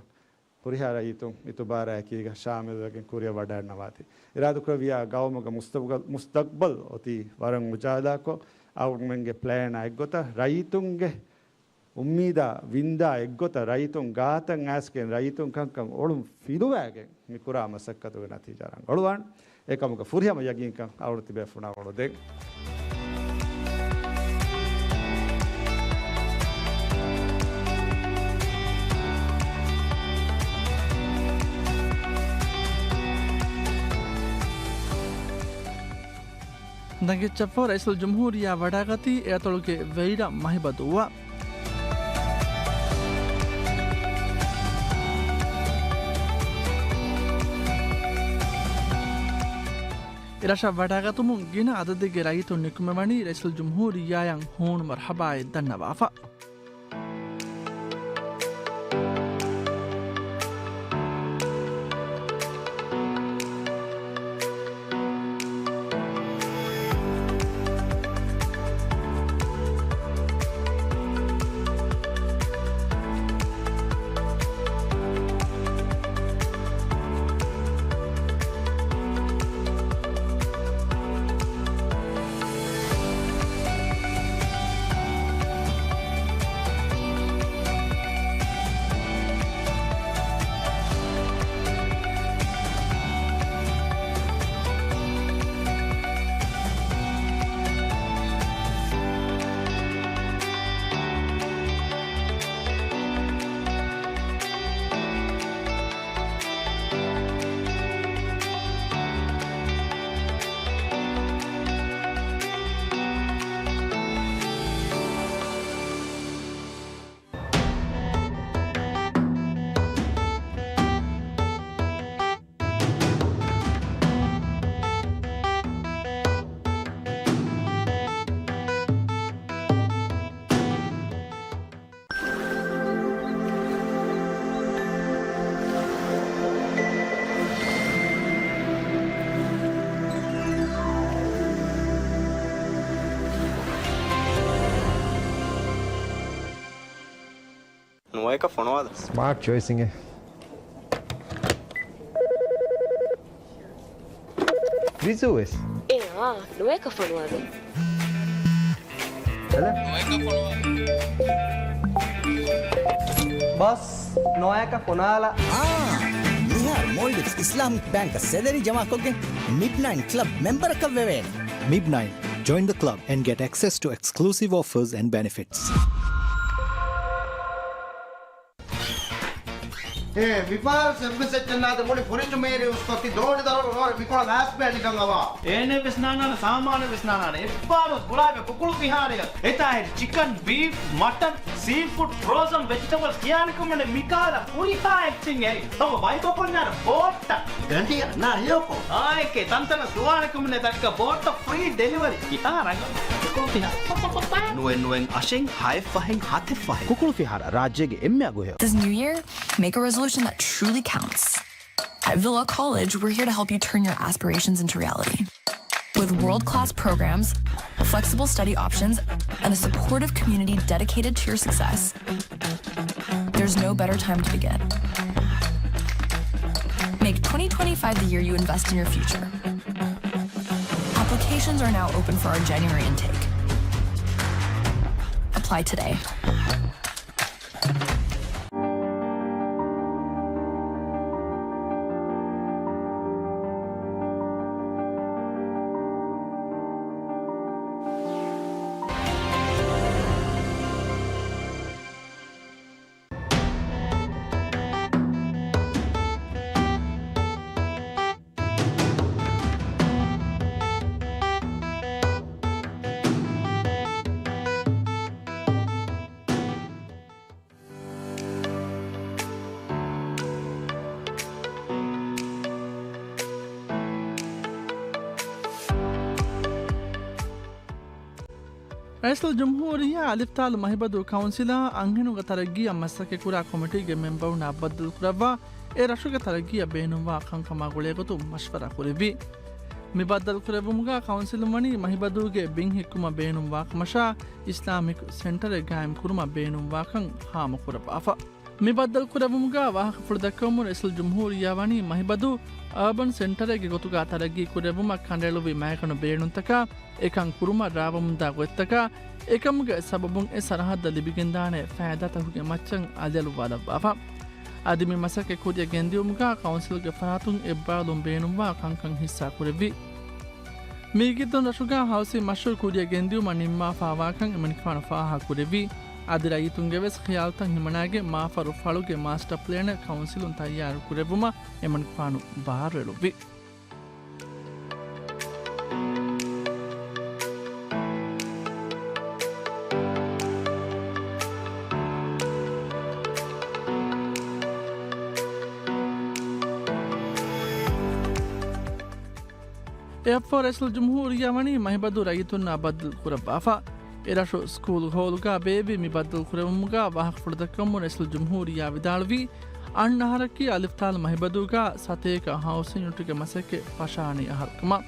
ހުރިހާ ރައްޔިތުން އިތުބާރާއެކީގަ ޝާމިލްވެގެން ކުރިއަށް ވަޑައިގަންނަވާތީ. އިރާދަކުރެއްވިއްޔާ ގައުމުގެ މުސްތަގްބަލް، މުސްތަގްބަލް އޮތީ ވަރަށް އުޖާލާކޮށް، އަޅުގަނޑުމެންގެ ޕްލޭނާ އެއްގޮތަށް ރައްޔިތުންގެ އުއްމީދާ ވިންދާ އެއްގޮތަށް ރައްޔިތުން ގާތަށް އައިސްގެން ރައްޔިތުން ކަންކަން އޮޅުން ފިލުވާގެން މި ކުރާ މަސައްކަތުގެ ނަތީޖާ ރަނގަޅުވާން. އެކަމުގެ ފުރިހަމަ ޔަގީންކަން އަޅުގަނޑު ތިބޭފުޅުންނަށް އަޅުގަނޑު ދޭން. ދަނގިއްޗަށްފަހު ރައީސުލްޖުމްހޫރިއްޔާ ވަޑައިގަތީ އެއަތޮޅުގެ ވެއިރަށް މަހިބަ ދުއްވާ. އެރަށަށް ވަޑައިގަތުމުން ގިނަ އަދަދެއްގެ ރައްޔިތުން ނިކުމެވަނީ ރައީސުލްޖުމްހޫރިއްޔާއަށް ހޫނު މަރުޙަބާއެއް ދަންނަވާފަ. ނުވައެކަށް ފޮނުވާލަ. ސްމާޓް ޗޮއިސް އިނގޭ. ވިޒޫ ވެސް. އެއާ، ނުވައެކަށް ފޮނުވާލަ. ހެލޯ. ނުވައެކަށް ފޮނުވާލަ. ބޮސް، ނުވައެކަށް ފޮނުވާލަ. އާ، މިހާރު މޯލްޑިވްސް އިސްލާމިކް ބޭންކަށް ސެލަރީ ޖަމާކޮށްގެން މިބް ނައިން ކްލަބް މެމްބަރަކަށް ވެވޭނެ. މިބް ނައިން. Join the club and get access to exclusive offers and benefits. އޭ، މިފަހަރު ސެވިން ސެކްޝަން އާދެ މުޅި ފުރިންޗު މޭރި އުސްކޮށް ތި ދޯނި ދަރުން ނޯރެ މިކޮޅަށް ލާސް ބޭ ނިކަން އަވާ. އޭނެ ވެސް ނާނާނެ، ސާމާނެ ވެސް ނާނާނެ. އެއްބާރު ބުޅާބެ ކުކުޅު ފިހާރަޔަށް. އެތާ ހެރި ޗިކަން، ބީފް، މަޓަން، ސީ ފުޑް، ފްރޯޒަން ވެޖިޓަބަލްސް ކިޔާނިކަމަނެ މިކާލަ ފުރިހާ އެއްޗެއް އެރި. ތަމަ ބައިކޮކޮންޏާރަ ބޯއްޓަ. ގަނޑިޔަ ނާ ހެޔޮކޮ. އާއެކޭ ތަންތަނަށް ދުވާނެކަމަނެ ދައްކަ ބޯއްޓަ ފްރީ ޑެލިވަރީ. ކިތާ ރަނގަޅު. ނުވެ ނުވެ އަށެއް ހައެއް ފަހެއް ހަތެއް ފަހެއް. ކުކުޅު ފިހާރަ ރާއްޖޭގެ އެންމެ އަގު ހެޔޮ. This new year, make a resolution that truly counts. At Villa College, we're here to help you turn your aspirations into reality. With world-class programs, flexible study options, and a supportive community dedicated to your success, there's no better time to begin. Make twenty twenty-five the year you invest in your future. Applications are now open for our January intake. Apply today. ރައީސުލްޖުމްހޫރިއްޔާ އަލިފްތާލު މަހިބަދޫ ކައުންސިލާ އަންހެނުންގެ ތަރައްގީއަށް މަސައްކަތްކުރާ ކޮމިޓީގެ މެމްބަރުންނާ ބައްދަލުކުރައްވާ، އެ ރަށުގެ ތަރައްގީއަށް ބޭނުންވާ ކަންކަމާ ގުޅޭގޮތުން މަޝްވަރާ ކުރެއްވި. މި ބައްދަލުކުރެއްވުމުގަ ކައުންސިލުން ވަނީ މަހިބަދޫގެ ބިން ހިއްކުމަށް ބޭނުންވާކަމަށާ، އިސްލާމިކް ސެންޓަރެއް ގާއިމްކުރުމަށް ބޭނުންވާކަން ހާމަކުރައްވާފަ. މި ބައްދަލުކުރެއްވުމުގަ ވާހަކަފުޅު ދައްކަވަމުން ރައީސުލްޖުމްހޫރިއްޔާ ވަނީ މަހިބަދޫ އާބަން ސެންޓަރެއްގެ ގޮތުގަ ތަރައްގީ ކުރެއްވުމަށް ކަނޑައެޅުއްވި މައިގަނޑު ބޭނުންތަކާ އެކަން ކުރުމަށް ރާވަމުންދާ ގޮތްތަކާ، އެކަމުގެ ސަބަބުން އެ ސަރަހައްދަށް ލިބިގެންދާނެ ފައިދާތަކުގެ މައްޗަށް އަލިއަޅުއްވާލައްވާފަ. އަދި މި މަސައްކަތް ކުރިއަށް ގެންދިއުމުގަ ކައުންސިލްގެ ފަރާތުން އެއްބާލުން ބޭނުންވާ ކަންކަން ހިއްސާ ކުރެއްވި. މީގެއިތުން ރަށުގަ ހައުސިން މަޝްރޫއު ކުރިއަށް ގެންދިއުމަށް ނިންމާފާވާކަން އެމަނިކުފާނު ފާހަގަކުރެއްވި. އަދި ރައްޔިތުންގެ ވެސް ޚިޔާލުތައް ހިމަނާގެން މާފަރު ފަޅުގެ މާސްޓަ ޕްލޭނެއް ކައުންސިލުން ތައްޔާރު ކުރެއްވުމަށް އެމަނިކުފާނު ބާރުއެޅުއްވި. އެއަށްފަހު ރައީސުލްޖުމްހޫރިއްޔާ ވަނީ މަހިބަދޫ ރައްޔިތުންނާ ބައްދަލު ކުރައްވާފަ. އެރަށު ސްކޫލް ހޯލުގަ ބޭއްވި މި ބައްދަލު ކުރެއްވުމުގަ ވާހަކަފުޅު ދައްކަވަމުން ރައީސުލްޖުމްހޫރިއްޔާ ވިދާޅުވީ، އަންނަ އަހަރަކީ އަލިފްތާލު މަހިބަދޫގަ ސަތޭކަ ހައުސިން ޔުނިޓުގެ މަސައްކަތް ފަށާނީ އަހަރު ކަމަށް.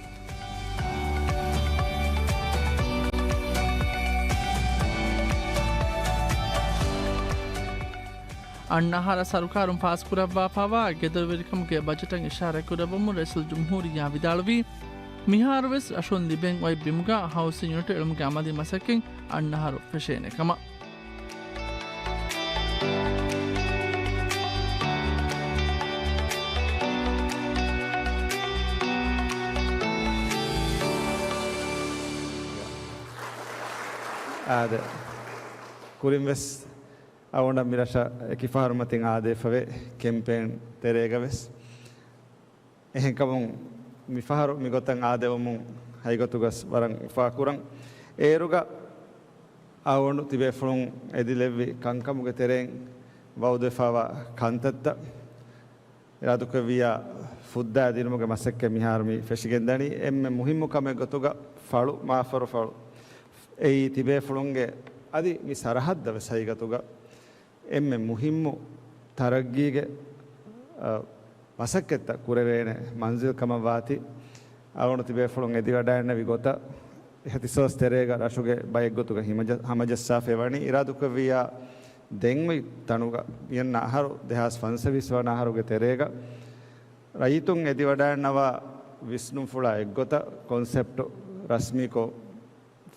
އަންނަ އަހަރަށް ސަރުކާރުން ފާސްކުރައްވާފައިވާ ގެދޮރުވެރިކަމުގެ ބަޖެޓަށް އިޝާރަތްކުރައްވަމުން ރައީސުލްޖުމްހޫރިއްޔާ ވިދާޅުވީ، މިހާރުވެސް ރަށުން ލިބެން އޮތް ބިމުގަ ހައުސިން ޔުނިޓު އެޅުމުގެ އަމަލީ މަސައްކަތް އަންނަ އަހަރު ފެށޭނެ ކަމަށް. އާދެ، ކުރިން ވެސް އަޅުގަނޑަށް މި ރަށަށް އެކި ފަހަރު މަތިން އާދެވިފަވޭ ކެމްޕޭން ތެރޭގަ ވެސް. އެހެންކަމުން މިފަހަރު މިގޮތަށް އާދެވުމުން ހަގީގަތުގަސް ވަރަށް އުފާކުރަން. އޭރުގަ އަޅުގަނޑު ތިބޭފުޅުން އެދިލެއްވި ކަންކަމުގެ ތެރެއިން ވައުދުވެފައިވާ ކަންތައްތައް އިރާދުކުރެއްވިއްޔާ ފުއްދާ ދިނުމުގެ މަސައްކަތް މިހާރު މި ފެށިގެންދަނީ. އެންމެ މުހިއްމު ކަމެއް ގޮތުގަ ފަޅު، މާފަރު ފަޅު، އެއީ ތިބޭފުޅުންގެ އަދި މި ސަރަހައްދަށް ވެސް ހަގީގަތުގަ އެންމެ މުހިއްމު ތަރައްގީގެ، އަ، މަސައްކަތްތައް ކުރެވޭނެ މަންޒިލް ކަމަށް ވާތީ، އަޅުގަނޑު ތިބޭފުޅުން އެދިވަޑައިގަންނަވި ގޮތަށް އިހްތިސޯސް ތެރޭގަ ރަށުގެ ބައެއްގޮތުގަ ހިމަޖަ-، ހަމަޖައްސާފައި ވަނީ. އިރާދުކުރެއްވިއްޔާ ދެން އޮތް ތަނުގަ މިއަންނަ އަހަރު ދެހާސް ފަންސަވީސް ވަނަ އަހަރުގެ ތެރޭގަ ރައްޔިތުން އެދިވަޑައިންނަވާ ވިސްނުންފުޅާ އެއްގޮތަށް ކޮންސެޕްޓު ރަސްމީކޮށް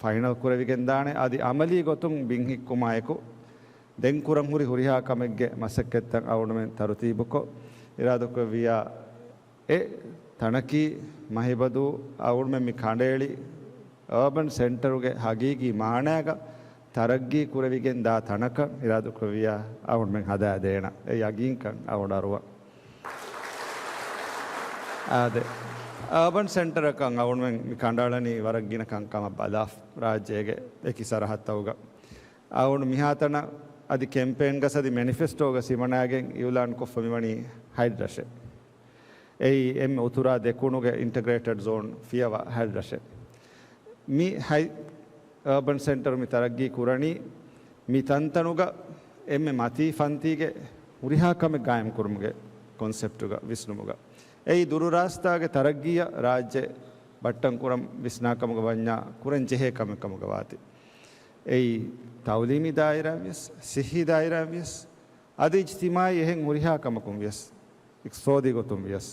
ފައިނަލް ކުރެވިގެންދާނެ. އަދި އަމަލީ ގޮތުން ބިން ހިއްކުމާއެކު ދެން ކުރަން ހުރި ހުރިހާ ކަމެއްގެ މަސައްކަތްތައް އަޅުގަނޑުމެން ތަރުތީބުކޮށް އިރާދަކުރެއްވިއްޔާ، އެ ތަނަކީ މަހިބަދޫ އަޅުގަނޑުމެން މި ކަނޑައެޅި އަރބަން ސެންޓަރުގެ ހަގީގީ މާނައިގަ ތަރައްގީ ކުރެވިގެން ދާ ތަނަކަށް އިރާދަކުރެއްވިއްޔާ އަޅުގަނޑުމެން ހަދާދޭނަން. އެ ޔަގީންކަން އަޅުގަނޑު އަރުވަން. އާދެ، އަރބަން ސެންޓަރަކަށް އަޅުގަނޑުމެން މި ކަނޑައަޅަނީ ވަރަށް ގިނަ ކަންކަމަށް ބަލާ ރާއްޖޭގެ އެކި ސަރަހައްދުތަކުގަ. އަޅުގަނޑު މިހާތަނަށް އަދި ކެމްޕޭންގަސް އަދި މެނިފެސްޓޯގަސް ހިމަނާގެން އިއުލާން ކޮށްފަ މިވަނީ ހަތް ރަށެއް. އެއީ އެންމެ އުތުރާ ދެކުނުގެ އިންޓަގްރޭޓެޑް ޒޯން ފިޔަވާ ހަތް ރަށެއް. މި ހަތް އަރބަން ސެންޓަރު މި ތަރައްގީ ކުރަނީ މި ތަންތަނުގަ އެންމެ މަތީ ފަންތީގެ ހުރިހާ ކަމެއް ގާއިމް ކުރުމުގެ ކޮންސެޕްޓުގަ ވިސްނުމުގަ. އެއީ ދުރުރާސްތާގެ ތަރައްގީއަށް ރާއްޖެ ބައްޓަން ކުރަން ވިސްނާ ކަމުގަ ވަންޏާ ކުރަން ޖެހޭ ކަމެއް ކަމުގަ ވާތީ. އެއީ ތައުލީމީ ދާއިރާ ވިޔަސް، ސިއްހީ ދާއިރާ ވިޔަސް، އަދި އިޖްތިމާއީ އެހެން ހުރިހާ ކަމަކުން ވިޔަސް، އިޤްތިޞާދީ ގޮތުން ވިޔަސް،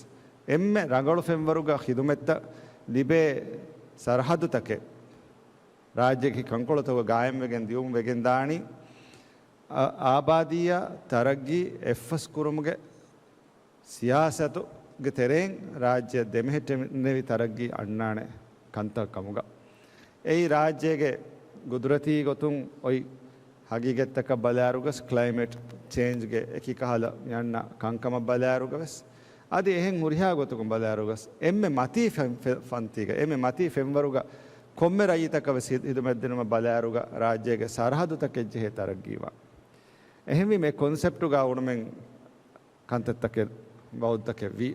އެންމެ ރަނގަޅު ފެންވަރުގަ ޚިދުމަތްތައް ލިބޭ ސަރަހައްދުތަކެއް ރާއްޖޭގެ ކަންކޮޅުތަކުގަ ގާއިމްވެގެން ދިޔުމުން ވެގެންދާނީ، އަ، އާބާދީއާ ތަރައްގީ އެއްފަސް ކުރުމުގެ ސިޔާސަތުގެ ތެރެއިން ރާއްޖެއަށް ދެމެހެއްޓެނެވި ތަރައްގީ އަންނާނެ ކަންތައް ކަމުގަ. އެއީ ރާއްޖޭގެ ގުދުރަތީ ގޮތުން އޮތް ހަގީގަތްތަކަށް ބަލާއިރުގަސް، ކްލައިމެޓް ޗޭންޖްގެ އެކި ކަހަލަ މި އަންނަ ކަންކަމަށް ބަލާއިރުގަވެސް، އަދި އެހެން ހުރިހާ ގޮތަކުން ބަލާއިރުގަސް، އެންމެ މަތީ ފެ-، ފެ-، ފަންތީގަ، އެންމެ މަތީ ފެންވަރުގަ ކޮންމެ ރައްޔިތަކަށް ވެސް ހި-، ހިދުމަތްދިނުމަށް ބަލާއިރުގަ ރާއްޖޭގެ ސަރަހައްދުތަކެއް ޖެހޭ ތަރައްގީވާން. އެހެންވީމަ އެ ކޮންސެޕްޓުގަ އަޅުގަނޑުމެން ކަންތައްތަކެއް ވައުދުތަކެއް ވީ.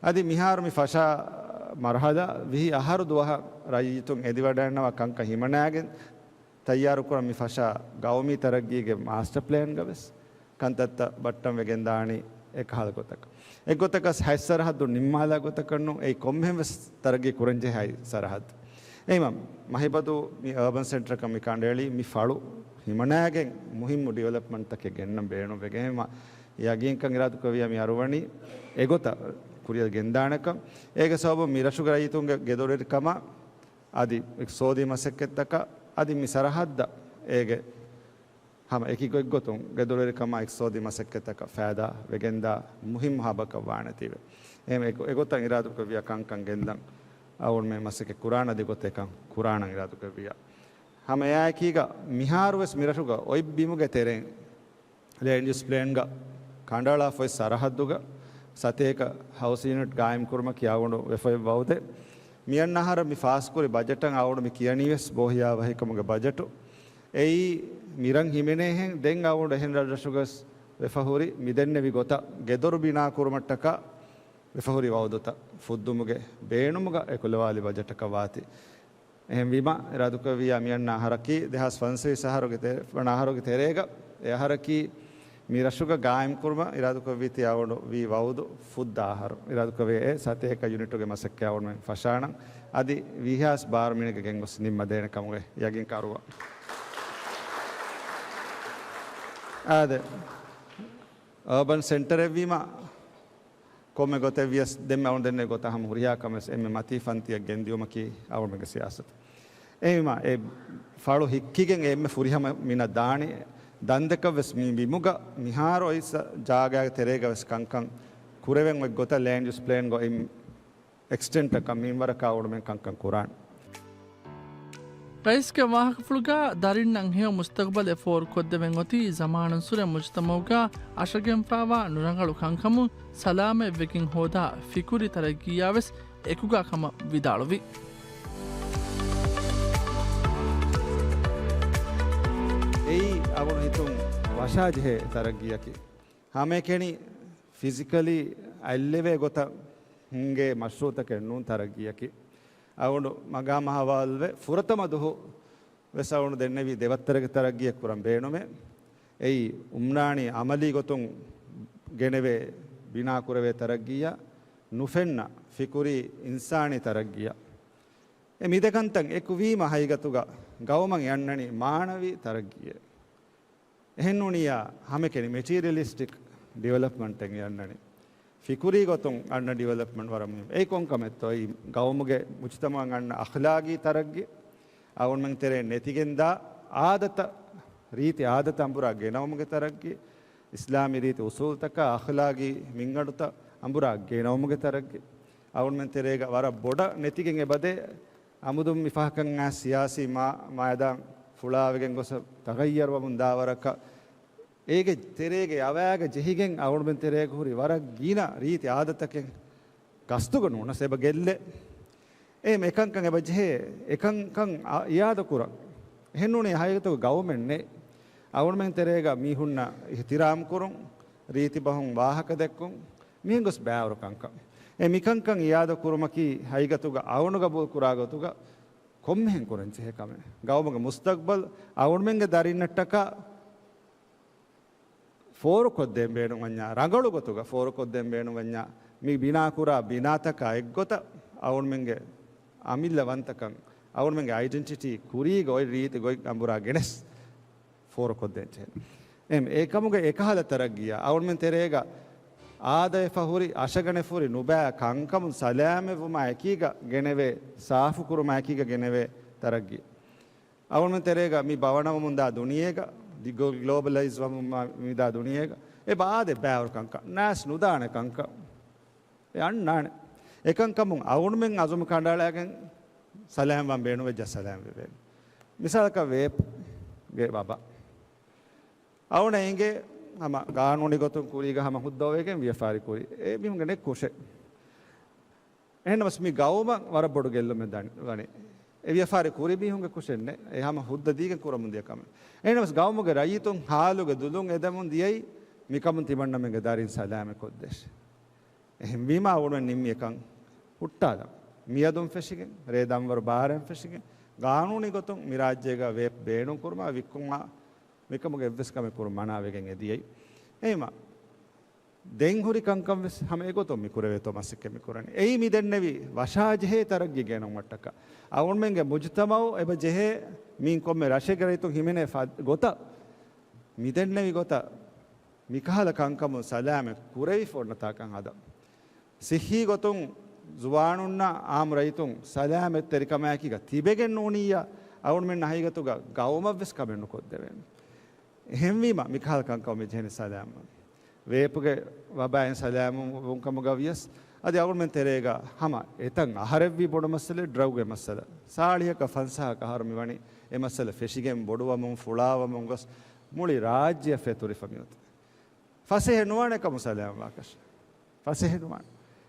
އަދި މިހާރު މި ފަށާ މަރުހަލާ ވިހި އަހަރު ދުވަހަށް ރައްޔިތުން އެދިވަޑައިންނަވާ ކަންކަން ހިމަނާގެން ތައްޔާރުކުރަން މި ފަށާ ގައުމީ ތަރައްގީގެ މާސްޓަ ޕްލޭންގަވެސް ކަންތައްތައް ބައްޓަން ވެގެންދާނީ އެކަހަލަ ގޮތަކަށް. އެއްގޮތަކަސް ހަތް ސަރަހައްދު ނިންމާލާ ގޮތަކަށް ނޫން، އެއީ ކޮންމެހެން ވެސް ތަރައްގީ ކުރަންޖެހޭ ހަތް ސަރަހައްދު. އެހެންވީމަ މަހިބަދޫ މި އަރބަން ސެންޓަރަކަށް މި ކަނޑައެޅީ މި ފަޅު ހިމަނާގެން މުހިއްމު ޑިވެލޮޕްމަންޓްތަކެއް ގެންނަން ބޭނުންވެގެން. އެހެންވީމަ ޔަގީންކަން އިރާދަކުރެއްވިއްޔާ މި އަރުވަނީ އެގޮތަށް ކުރިއަށް ގެންދާނެކަން. އޭގެ ސަބަބުން މި ރަށުގެ ރައްޔިތުންގެ ގެދޮރުވެރިކަމާ އަދި އިޤްތިޞާދީ މަސައްކަތްތަކަށް އަދި މި ސަރަހައްދަށް އޭގެ ހަމަ އެކި ގޮތްގޮތުން ގެދޮރުވެރިކަމާ އިޤްތިޞާދީ މަސައްކަތްތަކަށް ފައިދާ ވެގެންދާ މުހިއްމު ހަބަކަށް ވާނެތީވެ. އެހެން އެ-، އެގޮތަށް އިރާދަކުރެއްވިއްޔާ ކަންކަން ގެންދަން އަޅުގަނޑުމެން މަސައްކަތް ކުރާނަ އަދި ގޮތެއް ކަން ކުރާނަން އިރާދަކުރެއްވިއްޔާ. ހަމަ އެއާއެކީގަ މިހާރުވެސް މިރަށުގަ އޮތް ބިމުގެ ތެރެއިން ލޭންޑް ޔޫސް ޕްލޭންގަ ކަނޑައަޅާފައި ސަރަހައްދުގަ ސަތޭކަ ހައުސް ޔުނިޓް ގާއިމްކުރުމަކީ އަޅުގަނޑު ވެފައި ވައުދެއް. މިއަންނަ އަހަރަށް މި ފާސްކުރި ބަޖެޓަށް އަޅުގަނޑު މި ކިޔަނީވެސް ބޯހިޔާވަހިކަމުގެ ބަޖެޓު. އެއީ މިރަށް ހިމެނޭހެން ދެން އަޅުގަނޑު އެހެން ރަށްރަށުގަސް ވެފަހުރި މިދެންނެވި ގޮތަށް ގެދޮރު ބިނާކުރުމަށްޓަކާ ވެފަހުރި ވައުދުތައް ފުއްދުމުގެ ބޭނުމުގަ އެކުލަވާލި ބަޖެޓަކަށް ވާތީ. އެހެންވީމަ، އިރާދަކުރެއްވިއްޔާ މިއަންނަ އަހަރަކީ ދެހާސް ފަންސަވީސް އަހަރުގެ ތެ-، ވަނަ އަހަރުގެ ތެރޭގަ، އެ އަހަރަކީ މި ރަށުގަ ގާއިމްކުރުމަށް އިރާދަކުރެއްވީތީ އަޅުގަނޑު ވީ ވައުދު ފުއްދާ އަހަރު. އިރާދަކުރެއްވިއްޔާ އެ ސަތޭކަ ޔުނިޓުގެ މަސައްކަތް އަޅުގަނޑުމެން ފަށާނަން. އަދި ވީހާސް ބާރަ މީނަގެ ގެންގޮސް ނިންމަދޭނެ ކަމުގެ ޔަގީން ކަރުވާ. އާދެ، އަރބަން ސެންޓަރެއްވީމަ، ކޮންމެ ގޮތެއް ވިޔަސް، ދެންމެ އަޅުގަނޑު ދެންނެވި ގޮތަށް ހަމަ ހުރިހާ ކަމެއް ވެސް އެންމެ މަތީ ފަންތިއަށް ގެންދިޔުމަކީ އަޅުގަނޑުގެ ސިޔާސަތު. އެހެންވީމަ، އެ ފަޅު ހިއްކިގެން އެންމެ ފުރިހަމަ މިނަށް ދާނީ، ދަންދެކަށް ވެސް މި ބިމުގަ މިހާރު އޮތް ސަ-، ޖާގާގެ ތެރޭގަ ވެސް ކަންކަން ކުރެވެން އޮތް ގޮތަށް ލޭންޑް ޔޫސް ޕްލޭންގަ އޮތް އެކްސްޓެންޓަކަށް މިންވަރަކަށް އަޅުގަނޑުމެން ކަންކަން ކުރާނެ. ރައީސްގެ ވާހަކަފުޅުގަ ދަރިންނަށް ހެޔޮ މުސްތަގުބަލެއް ފޯރުކޮށްދެވެން އޮތީ ޒަމާނުއްސުރެ މުޖުތަމައުގަ އަށަގެންފާވާ ނުރަނގަޅު ކަންކަމުން ސަލާމަތްވެގެން ހޯދާ ފިކުރީ ތަރައްގީއާވެސް އެކުގާ ކަމަށް ވިދާޅުވި. އެއީ އަޅުގަނޑު ހިތުން ވަށާޖެހޭ ތަރައްގީއަކީ. ހަމައެކަނި ފިޒިކަލީ އަތްލެވޭ ގޮތަށް ހިންގޭ މަޝްރޫއުތަކެއް ނޫން ތަރައްގީއަކީ. އަޅުގަނޑު މަގާމް އަހަވާލުވެ ފުރަތަމަ ދުހު ވެސް އަޅުގަނޑު ދެންނެވީ ދެބައްތަރެއްގެ ތަރައްގީއެއް ކުރަން ބޭނުމޭ. އެއީ އުމްރާނީ އަމަލީ ގޮތުން ގެނެވޭ، ބިނާކުރެވޭ ތަރައްގީއަށް ނުފެންނަ ފިކުރީ އިންސާނީ ތަރައްގީއަށް. އެ މިދެކަންތައް އެކުވީމަ ހަގީގަތުގަ ގައުމަށް އެ އަންނަނީ މާނަވީ ތަރައްގީއެއް. އެހެންނޫނިއްޔާ ހަމައެކަނި މެޓީރިއަލިސްޓިކް ޑިވެލޮޕްމަންޓެއް އަންނަނީ. ފިކުރީ ގޮތުން އަންނަ ޑިވެލޮޕްމަންޓް ވަރަށް މުހިންމު. އެއީ ކޮން ކަމެއްތޯ؟ އެއީ ގައުމުގެ މުޖުތަމަޢަށް އަންނަ އަޚްލާގީ ތަރައްގީ، އަޅުގަނޑުމެން ތެރޭ ނެތިގެންދާ އާދަތައް، ރީތި އާދަތައް އަނބުރާ ގެނައުމުގެ ތަރައްގީ، އިސްލާމީ ރީތި އުސޫލުތަކާ އަޚްލާގީ މިންގަނޑުތައް އަނބުރާ ގެނައުމުގެ ތަރައްގީ، އަޅުގަނޑުމެން ތެރޭގަ ވަރަށް ބޮޑަށް ނެތިގެން އެބަދޭ. އަމުދުން މިފަހަކަށް އާ ސިޔާސީ މާ-، މައިދާން ފުޅާވެގެން ގޮސް ތަޣައްޔަރުވަމުން ދާ ވަރަކަށް، އޭގެ ތެރޭގެ އަވާގަ ޖެހިގެން އަޅުގަނޑުމެން ތެރޭގަ ހުރި ވަރަށް ގިނަ ރީތި އާދަތަކެއް ގަސްތުގަ ނޫނަސް އެބަ ގެއްލޭ. އެހެން އެކަންކަން އެބަ ޖެހޭ، އެކަންކަން އާ-، އިއާދަ ކުރަން. އެހެންނޫނީ ހަގީގަތުގަ ގައުމެއް ނެތް. އަޅުގަނޑުމެން ތެރޭގަ މީހުންނަށް އިޙްތިރާމް ކުރުން، ރީތި ބަހުން ވާހަކަ ދެއްކުން، މިހެން ގޮސް ބައިވަރު ކަންކަން. އެ މިކަންކަން އިއާދަ ކުރުމަކީ ހަގީގަތުގަ އަޅުގަނޑު ގަބޫލު ކުރާ ގޮތުގަ ކޮންމެހެން ކުރަން ޖެހޭ ކަމެއް. ގައުމުގެ މުސްތަގްބަލް އަޅުގަނޑުމެންގެ ދަރިންނަށްޓަކާ ފޯރުކޮށްދޭން ބޭނުންވަންޏާ، ރަނގަޅު ގޮތުގަ ފޯރުކޮށްދޭން ބޭނުންވަންޏާ، މި ބިނާކުރާ ބިނާތަކާ އެއްގޮތަށް އަޅުގަނޑުމެންގެ އަމިއްލަވަންތަކަން، އަޅުގަނޑުމެންގެ އައިޑެންޓިޓީ ކުރީގަ އޮތް ރީތި ގޮތް އަނބުރާ ގެނެސް ފޯރުކޮށްދޭން ޖެހޭ. އެހެން އެކަމުގެ އެކަހަލަ ތަރައްގީއާ އަޅުގަނޑުމެން ތެރޭގަ އާދަވެފަ ހުރި، އަށަގަނެފަ ހުރި ނުބައި ކަންކަމުން ސަލާމަތްވުމާ އެކީގަ ގެނެވޭ، ސާފުކުރުމާ އެކީގަ ގެނެވޭ ތަރައްގީ. އަޅުގަނޑުމެން ތެރޭގަ މި ބަވަނަވަމުންދާ ދުނިޔޭގަ، ދި ގްލޯ-، ގްލޯބަލައިޒް ވަމުން މިދާ ދުނިޔޭގަ، އެބަ އާދޭ ބައިވަރު ކަންކަން، ނާސް ނުދާނެ ކަންކަން، އެ އަންނާނެ. އެކަންކަމުން އަޅުގަނޑުމެން އަޒުމް ކަނޑައަޅާގެން ސަލާމްވާން ބޭނުންވެއްޖާ ސަލާމް ވެވޭނެ. މިސާލަކަށް ވޭޕްގެ ވަބާ. އަޅުގަނޑަށް އެނގޭ ހަމަ ގާނޫނީ ގޮތުން ކުރީގަ ހަމަ ހުއްދަވެގެން ވިޔަފާރި ކުރީ. އެ މީހުންގެ ނެތް ކުށެއް. އެހެންނަމަސް މި ގައުމަށް ވަރަށް ބޮޑު ގެއްލުމެއް ދަނި-، ވަނީ. އެ ވިޔަފާރި ކުރި މީހުންގެ ކުށެއް ނެތް. އެ ހަމަ ހުއްދަ ދީގެން ކުރަމުން ދިޔަ ކަމެއް. އެހެންނަމަސް ގައުމުގެ ރައްޔިތުން ހާލުގެ ދުލުން އެދެމުން ދިޔައީ މިކަމުން ތިމަންނަމެންގެ ދަރިން ސަލާމަތް ކޮށްދޭށޭ. އެހެންވީމާ އަޅުގަނޑުމެން ނިންމި އެކަން ހުއްޓާލަން. މިއަދުން ފެށިގެން، ރޭ ދަންވަރު ބާރަށް ފެށިގެން، ގާނޫނީ ގޮތުން މި ރާއްޖޭގަ ވޭޕް ބޭނުން ކުރުމާ، ވިއްކުމާ، މިކަމުގެ އެއްވެސް ކަމެއް ކުރުން މަނާވެގެން އެ ދިޔައީ. އެހެންވީމާ، ދެން ހުރި ކަންކަން ވެސް ހަމަ އެގޮތުން މި ކުރެވޭތޯ މަސައްކަތް މި ކުރަނީ. އެއީ މި ދެންނެވި ވަށާޖެހޭ ތަރައްގީ ގެނައުމަށްޓަކާ. އަޅުގަނޑުމެންގެ މުޖުތަމަޢު އެބަ ޖެހޭ މީން ކޮންމެ ރަށެއްގެ ރައްޔިތުން ހިމެނޭ ފަ-، ގޮތަށް މި ދެންނެވި ގޮތަށް މިކަހަލަ ކަންކަމުން ސަލާމަތް ކުރެވިފަ އޮންނަތާކަން ހަދަން. ސިއްހީ ގޮތުން ޒުވާނުންނާ އާއްމު ރައްޔިތުން ސަލާމަތްތެރިކަމާއެކީގަ ތިބެގެން ނޫނިއްޔާ، އަޅުގަނޑުމެން ހަގީގަތުގަ ގައުމަށް ވެސް ކަމެއް ނުކޮށްދެވޭނެ. އެހެންވީމަ، މިކަހަލަ ކަންކަމުން މި ޖެހެނީ ސަލާމަތް. ވޭޕުގެ ވަބާއިން ސަލާމަތްވުން ކަމުގަ ވިޔަސް، އަދި އަޅުގަނޑުމެން ތެރޭގަ ހަމަ އެތައް އަހަރެއްވީ ބޮޑު މައްސަލައެއް، ޑްރަގުގެ މައްސަލަ. ސާޅީހަކަށް ފަންސާހަކަށް އަހަރު މިވަނީ އެ މައްސަލަ ފެށިގެން ބޮޑުވަމުން ފުޅާވަމުން ގޮސް މުޅި ރާއްޖެއަށް ފެތުރިފަ މިއޮތީ. ފަސޭހަ ނުވާނެ އެކަމު ސަލާމްވާކަށެއް. ފަސޭހަ ނުވާނެ.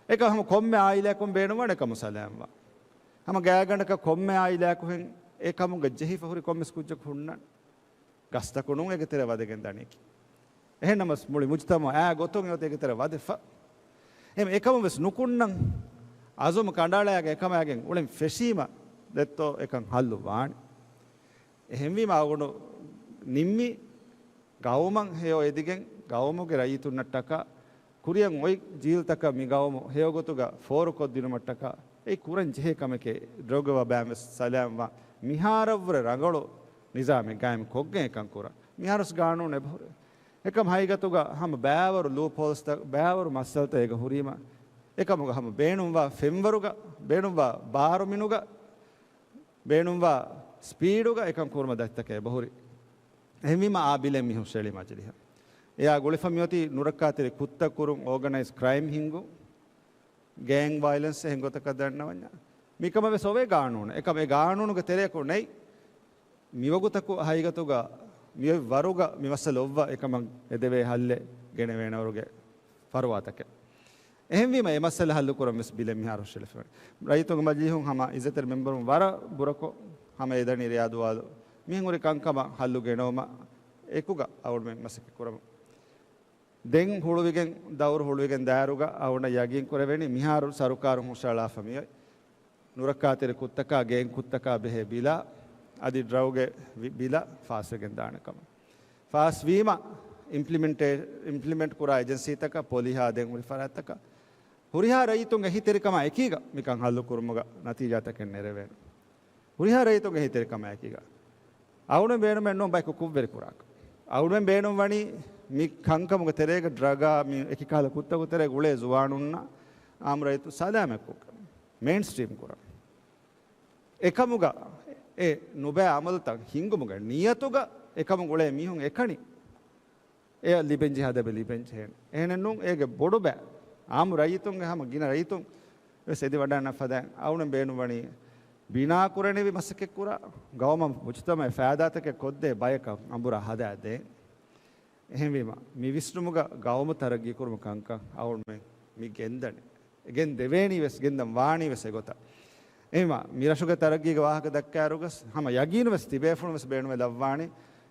އެކަމު ހަމަ ކޮންމެ އާއިލާއަކުން ބޭނުންވާނެ އެކަމު ސަލާމްވާ. ހަމަ ގާތްގަނޑަކަށް ކޮންމެ އާއިލާއަކުހެން އެ ކަމުގަ ޖެހިފަ ހުރި ކޮންމެސް ކުއްޖަކު ހުންނާނެ. ގަސްތަކުން ނޫން އޭގެ ތެރެ ވަދެގެން ދަނީކީ. އެހެންނަމަސް މުޅި މުޖުތަމަޢާ ގޮތުން އެ އޮތީ އޭގެ ތެރެ ވަދެފަ. އެހެން އެކަމުން ވެސް ނުކުންނަން. އަޒުމް ކަނޑައަޅާގެން އެކަމާގެން އުޅެން ފެށީމަ ދެއްތޯ އެކަން ހައްލު ވާނެ. އެހެންވީމަ އަޅުގަނޑު ނިންމީ ގައުމަށް ހެޔޮ އެދިގެން، ގައުމުގެ ރައްޔިތުންނަށްޓަކާ، ކުރިއަށް އޮތް ޖީލްތަކަށް މި ގައުމު ހެޔޮގޮތުގަ ފޯރުކޮށްދިނުމަށްޓަކާ، އެއީ ކުރަން ޖެހޭ ކަމެކޭ. ޑްރަގުގެ ވަބާއިން ވެސް ސަލާމްވާ، މިހާރަށްވުރެ ރަނގަޅު ނިޒާމެއް ގާއިމް ކޮށްގެން އެކަން ކުރަން. މިހާރުސް ގާނޫނު އެބަހުރޭ. އެކަމް ހަގީގަތުގަ ހަމަ ބައިވަރު ލޫޕްހޯލްސްތައް، ބައިވަރު މައްސަލަތައް އޭގަ ހުރީމަ، އެކަމުގަ ހަމަ ބޭނުންވާ ފެންވަރުގަ، ބޭނުންވާ ބާރު މިނުގަ، ބޭނުންވާ ސްޕީޑުގަ އެކަން ކުރުމަށް ދަތިތަކެއް އެބަހުރި. އެހެންވީމަ އާ ބިލެއް މީހުން ޝެޅި މަޖިލިހަށް. އެއާ ގުޅިފަ މިއޮތީ ނުރައްކާތެރި ކުށްތައް ކުރުން، އޯގަނައިޒް ކްރައިމް ހިންގުން، ގޭންގް ވައިލެންސް އެހެން ގޮތަކަށް ދަންނަވަންޏާ. މިކަމަށް ވެސް އޮވޭ ގާނޫނެއް. އެކަމް އެ ގާނޫނުގެ ތެރެއަކު ނެތް. މިވަގުތަކު ހަގީގަތުގަ މިއޮތް ވަރުގަ މި މައްސަލަ އޮއްވާ އެކަމަށް އެދެވޭ ހައްލެއް ގެނެވޭނެ ވަރުގެ ފަރުވާތަކެއް. އެހެންވީމަ، އެ މައްސަލަ ހައްލުކުރަން ވެސް ބިލެއް މިހާރު ޝެޅިފަވަނީ. ރައްޔިތުންގެ މަޖިލީހުން ހަމަ އިއްޒަތްތެރި މެމްބަރުން ވަރަށް ބުރަކޮށް ހަމަ އެދަނީ ރެޔާ ދުވާލު. މިހެން ހުރި ކަންކަމަށް ހައްލު ގެނައުމަށް އެކުގަ އަޅުގަނޑުމެން މަސައްކަތް ކުރަމު. ދެން ހުޅުވިގެން، ދައުރު ހުޅުވިގެން ދާއިރުގަ އަޅުގަނޑަށް ޔަގީން ކުރެވޭނީ މިހާރު ސަރުކާރުން ހުށައަޅާފަ މިއޮތް ނުރައްކާތެރި ކުށްތަކާ، ގޭންގް ކުށްތަކާ ބެހޭ ބިލާ، އަދި ޑްރަގުގެ ވި-، ބިލާ ފާސްވެގެން ދާނެ ކަމަށް. ފާސްވީމަ، އިމްޕްލިމެންޓޭ-، އިމްޕްލިމެންޓް ކުރާ އެޖެންސީތަކަށް، ޕޮލިހާ ދެން ހުރި ފަރާތްތަކަށް ހުރިހާ ރައްޔިތުންގެ އެހީތެރިކަމާ އެކީގަ މިކަން ހައްލު ކުރުމުގަ ނަތީޖާތަކެއް ނެރެވޭނެ. ހުރިހާ ރައްޔިތުންގެ އެހީތެރިކަމާ އެކީގަ. އަޅުގަނޑު ބޭނުމެއް ނޫން ބަޔަކު ކުށްވެރި ކުރާކަށް. އަޅުމެން ބޭނުން ވަނީ މި ކަންކަމުގެ ތެރޭގަ ޑްރަގާ މި އެކި ކަހަލަ ކުށްތަކުގެ ތެރޭގަ އުޅޭ ޒުވާނުންނަށް އާއްމު ރައްޔިތުން ސަލާމަތްކޮށްގެން މެއިންސްޓްރީމް ކުރަން. އެކަމުގަ އެ ނުބައި އަމަލުތައް ހިންގުމުގެ ނިޔަތުގަ އެކަމުގަ އުޅޭ މީހުން އެކަނި. އެ ލިބެންޖެހޭ ހަދަބެ ލިބެންޖެހޭނެ. އެހެނެއްނޫން އޭގެ ބޮޑު ބައި އާއްމު ރައްޔިތުންގެ ހަމަ ގިނަ ރައްޔިތުން ވެސް އެދިވަޑަންނަ ފަދައިން އަޅުމެން ބޭނުންވަނީ ބިނާ ކުރަނިވި މަސައްކަތްކުރާ، ގައުމަށް މުޖުތަމަޢަށް ފައިދާތަކެއް ކޮށްދޭ ބަޔަކަށް އަނބުރާ ހަދާދޭން. އެހެންވީމަ، މި ވިސްނުމުގަ ގައުމު ތަރައްގީކުރުމު ކަންކަން އަޅުމެން މި ގެންދަނީ. ގެން ދެވޭނީ ވެސް، ގެންދަން ވާނީ ވެސް އެގޮތަށް. އެހެންވީމަ، މި ރަށުގެ ތަރައްގީގެ ވާހަކަ ދައްކާއިރުގަސް ހަމަ ޔަގީނު ވެސް ތިބޭފުޅުން ވެސް ބޭނުމެއް ލައްވާނީ.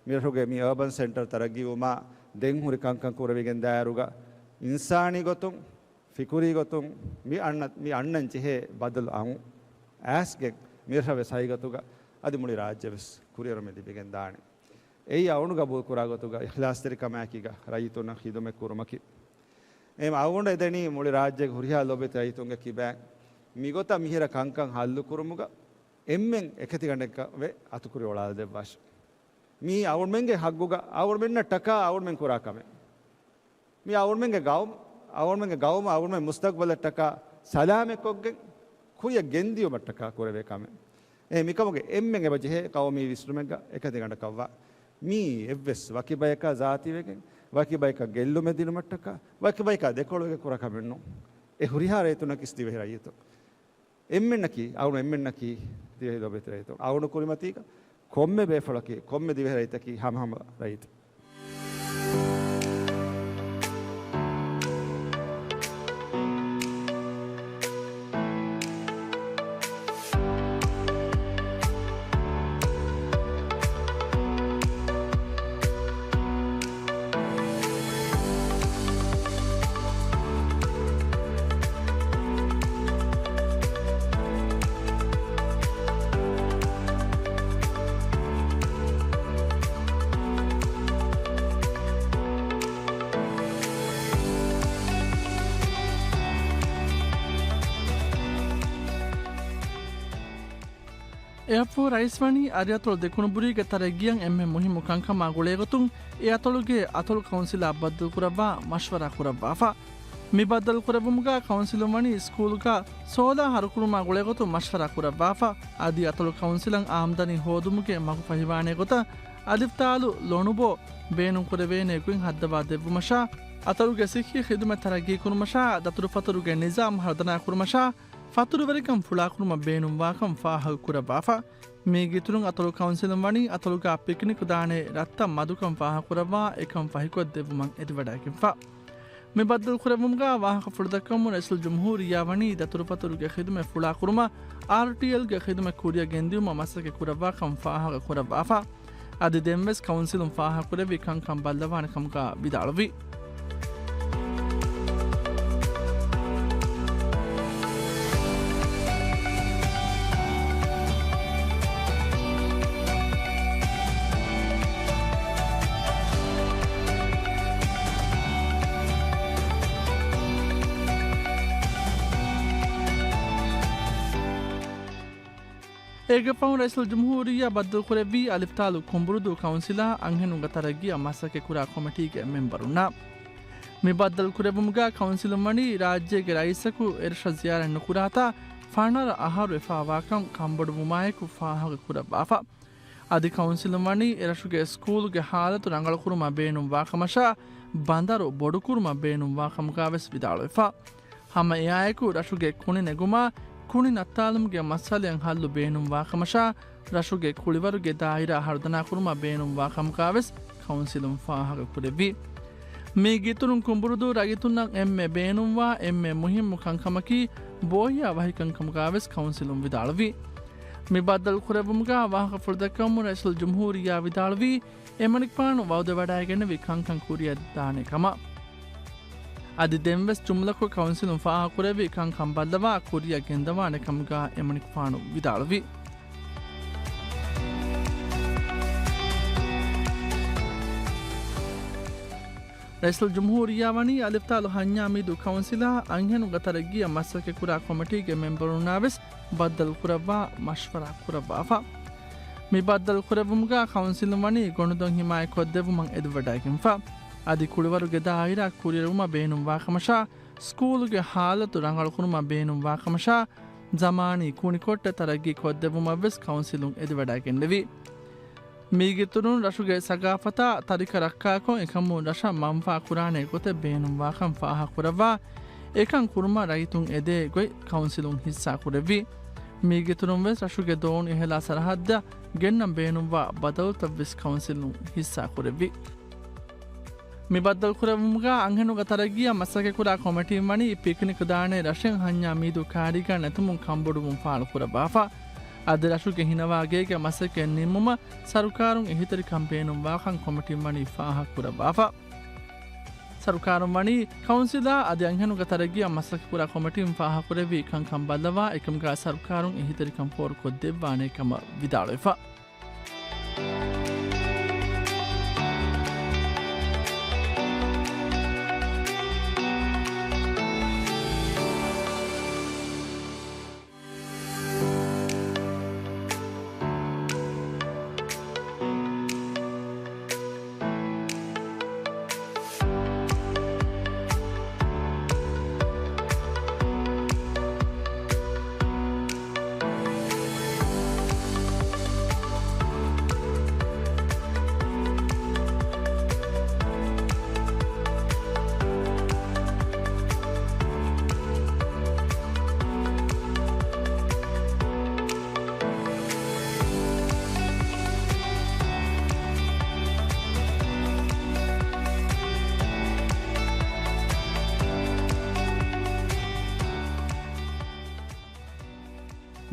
މި ރަށުގެ މި އަރބަން ސެންޓަރ ތަރައްގީވުމާ ދެން ހުރި ކަންކަން ކުރެވިގެން ދާއިރުގަ އިންސާނީ ގޮތުން، ފިކުރީ ގޮތުން މި އަންނަ، މި އަންނަން ޖެހޭ ބަދަލު އައު އައިސްގެން މި ރަށަށް ވެސް ހަގީގަތުގަ އަދި މުޅި ރާއްޖެ ވެސް ކުރިއެރުމެއް ލިބިގެން ދާނެ. އެއީ އަޅުގަނޑު ގަބޫލުކުރާ ގޮތުގަ އިޚްލާޞްތެރިކަމާއެކީގަ ރައްޔިތުންނަށް ޚިދުމަތް ކުރުމަކީ. އެހެން އަޅުގަނޑު އެދެނީ މުޅި ރާއްޖޭގެ ހުރިހާ ލޯބިވެތި ރައްޔިތުންގެ ކިބައިން މިގޮތަށް މިހިރަ ކަންކަން ހައްލުކުރުމުގަ އެންމެން އެކަތިގަނޑަކަށް ވެ އަތުކުރި އޮޅާލަދެއްވާށި. މީ އަޅުމެންގެ ހައްގުގަ އަޅުމެންނަށްޓަކާ އަޅުމެން ކުރާ ކަމެއް. މި އަޅުމެންގެ ގައުމު، އަޅުމެންގެ ގައުމު އަޅުމެން މުސްތަގްބަލަށްޓަކާ ސަލާމަތްކޮށްގެން ކުރިއަށް ގެންދިޔުމަށްޓަކާ ކުރެވޭ ކަމެއް. އެ މިކަމުގެ އެންމެން އެބަ ޖެހޭ ޤައުމީ ވިސްނުމެއްގަ އެކަތިގަނޑަކަށްވާ. މީ އެއްވެސް ވަކި ބަޔަކާ ޒާތީވެގެން، ވަކި ބަޔަކަށް ގެއްލުމެއް ދިނުމަށްޓަކާ، ވަކި ބަޔަކާ ދެކޮޅުވެގެން ކުރާ ކަމެއް ނޫން. އެ ހުރިހާ ރައްޔިތުންނަކީ ދިވެހި ރައްޔިތުން. އެންމެންނަކީ، އަޅު އެންމެންނަކީ ދިވެހި ލޯބިވެތި ރައްޔިތުން. އަޅުގަނޑު ކުރިމަތީގަ ކޮންމެ ބޭފުޅަކީ، ކޮންމެ ދިވެހި ރައްޔިތަކީ ހަމަހަމަ ރައްޔިތުން. އެއަށްފަހު ރައީސް ވަނީ އަރިއަތޮޅު ދެކުނުބުރީގެ ތަރައްގީއަށް އެންމެ މުހިއްމު ކަންކަމާ ގުޅޭގޮތުން އެ އަތޮޅުގެ އަތޮޅު ކައުންސިލާ ބައްދަލުކުރައްވާ މަޝްވަރާ ކުރައްވާފަ. މި ބައްދަލުކުރެއްވުމުގަ ކައުންސިލުން ވަނީ ސްކޫލުގަ ސޯލާ ހަރުކުރުމާ ގުޅޭގޮތުން މަޝްވަރާ ކުރައްވާފަ. އަދި އަތޮޅު ކައުންސިލަށް އާމްދަނީ ހޯދުމުގެ މަގު ފަހިވާނޭ ގޮތަށް އަލިފްތާލު ލޮނުބޯ ބޭނުންކުރެވޭނޭ ގޮތް ހައްދަވާ ދެއްވުމަށާ، އަތޮޅުގެ ސިއްހީ ޚިދުމަތް ތަރައްގީކުރުމަށާ، ދަތުރުފަތުރުގެ ނިޒާމް ހަރުދަނާކުރުމަށާ، ފަތުރުވެރިކަން ފުޅާކުރުމަށް ބޭނުންވާކަން ފާހަގަކުރައްވާފަ. މީގެއިތުރުން އަތޮޅު ކައުންސިލުން ވަނީ އަތޮޅުގަ ޕިކްނިކް ދާނެ ރަށްތައް މަދުކަން ފާހަގަކުރައްވާ އެކަން ފަހިކޮށްދެއްވުމަށް އެދިވަޑައިގެންފަ. މި ބައްދަލުކުރެއްވުމުގަ ވާހަކަފުޅުދައްކަވަމުން ރައީސުލްޖުމްހޫރިއްޔާ ވަނީ ދަތުރުފަތުރުގެ ޚިދުމަތް ފުޅާކުރުމަށް އާރްޓީއެލްގެ ޚިދުމަތް ކުރިއަށް ގެންދިއުމަށް މަސައްކަތް ކުރައްވާކަން ފާހަގަކުރައްވާފަ. އަދި ދެންވެސް ކައުންސިލުން ފާހަގަކުރެއްވި ކަންކަން ބައްލަވާނެ ކަމުގަ ވިދާޅުވި. އޭގެ ފަހުން ރައީސުލްޖުމްހޫރިއްޔާ ބައްދަލުކުރެއްވީ އަލިފްތާލު ކުނބުރުދޫ ކައުންސިލާ އަންހެނުންގެ ތަރައްގީއަށް މަސައްކަތްކުރާ ކޮމިޓީގެ މެމްބަރުންނާ. މި ބައްދަލުކުރެއްވުމުގަ ކައުންސިލުން ވަނީ ރާއްޖޭގެ ރައީސަކު އެރަށަށް ޒިޔާރަތް ނުކުރާތާ ފަނަރަ އަހަރު އެފާވާކަން ކަންބޮޑުވުމާއެކު ފާހަގަކުރައްވާފަ. އަދި ކައުންސިލުން ވަނީ އެރަށުގެ ސްކޫލުގެ ހާލަތު ރަނގަޅުކުރުމަށް ބޭނުންވާކަމަށާ، ބަނދަރު ބޮޑުކުރުމަށް ބޭނުންވާކަމުގަވެސް ވިދާޅުވެފަ. ހަމަ އެއާއެކު ރަށުގެ ކުނި ނެގުމާ، ކުނި ނައްތާލުމުގެ މައްސަލައަށް ހައްލު ބޭނުންވާކަމަށާ، ރަށުގެ ކުޅިވަރުގެ ދާއިރާ ހަރުދަނާކުރުމަށް ބޭނުންވާކަމުގަވެސް ކައުންސިލުން ފާހަގަކުރެއްވި. މީގެއިތުރުން ކުނބުރުދޫ ރައްޔިތުންނަށް އެންމެ ބޭނުންވާ އެންމެ މުހިއްމު ކަންކަމަކީ ބޯހިޔާ ވަހިކަންކަމުގަވެސް ކައުންސިލުން ވިދާޅުވި. މި ބައްދަލުކުރެއްވުމުގަ ވާހަކަފުޅުދައްކަވަމުން ރައީސުލްޖުމްހޫރިއްޔާ ވިދާޅުވީ، އެމަނިކުފާނު ވައުދެވަޑައިގެންނެވި ކަންކަން ކުރިއަށް ދާނެ ކަމަށް. އަދި ދެންވެސް ޖުމްލަކޮށް ކައުންސިލުން ފާހަގަކުރެއްވި ކަންކަން ބައްލަވާ ކުރިއަށް ގެންދަވާނެ ކަމުގަ އެމަނިކުފާނު ވިދާޅުވި. ރައީސުލްޖުމްހޫރިއްޔާ ވަނީ އަލިފްތާލު ހަންޏާ މީދޫ ކައުންސިލާ އަންހެނުންގެ ތަރައްގީއަށް މަސައްކަތްކުރާ ކޮމިޓީގެ މެމްބަރުންނާވެސް ބައްދަލުކުރައްވާ މަޝްވަރާ ކުރައްވާފަ. މި ބައްދަލު ކުރެއްވުމުގަ ކައުންސިލުން ވަނީ ގޮނޑުދޮށް ހިމާޔަތް ކޮށްދެއްވުމަށް އެދިވަޑައިގެންފަ. އަދި ކުޅިވަރުގެ ދާއިރާ ކުރިއެރުވުމަށް ބޭނުންވާކަމަށާ، ސްކޫލުގެ ހާލަތު ރަނގަޅުކުރުމަށް ބޭނުންވާކަމަށާ، ޒަމާނީ ކުނިކޮށްޓެއް ތަރައްގީ ކޮށްދެއްވުމަށްވެސް ކައުންސިލުން އެދިވަޑައިގެންނެވި. މީގެއިތުރުން ރަށުގެ ސަގާފަތާ ތަރިކަ ރައްކާކޮށް، އެކަމުން ރަށަށް މަންފާ ކުރާނެ ގޮތެއް ބޭނުންވާކަން ފާހަގަކުރައްވާ، އެކަން ކުރުމަށް ރައްޔިތުން އެދޭ ގޮތް ކައުންސިލުން ހިއްސާކުރެއްވި. މީގެއިތުރުންވެސް ރަށުގެ ދޯނި އެހެލާ ސަރަހައްދަށް ގެންނަން ބޭނުންވާ ބަދަލުތައްވެސް ކައުންސިލުން ހިއްސާކުރެއްވި. މި ބައްދަލުކުރެއްވުމުގަ އަންހެނުންގެ ތަރައްގީއަށް މަސައްކަތްކުރާ ކޮމިޓީން ވަނީ ޕިކްނިކް ދާނެ ރަށެއް ހަންޏާ މީދޫ ކާރީގަ ނެތުމުން ކަންބޮޑުވުން ފާޅުކުރައްވާފަ. އަދި ރަށުގެ ހިނަވާ ގޭގެ މަސައްކަތް ނިންމުމަށް ސަރުކާރުން އެހީތެރިކަން ބޭނުންވާކަން ކޮމިޓީން ވަނީ ފާހަގަކުރައްވާފަ. ސަރުކާރުން ވަނީ ކައުންސިލާ އަދި އަންހެނުންގެ ތަރައްގީއަށް މަސައްކަތްކުރާ ކޮމިޓީން ފާހަގަކުރެއްވި ކަންކަން ބައްލަވާ، އެކަމުގަ ސަރުކާރުން އެހީތެރިކަން ފޯރުކޮށްދެއްވާނެ ކަމަށް ވިދާޅުވެފަ.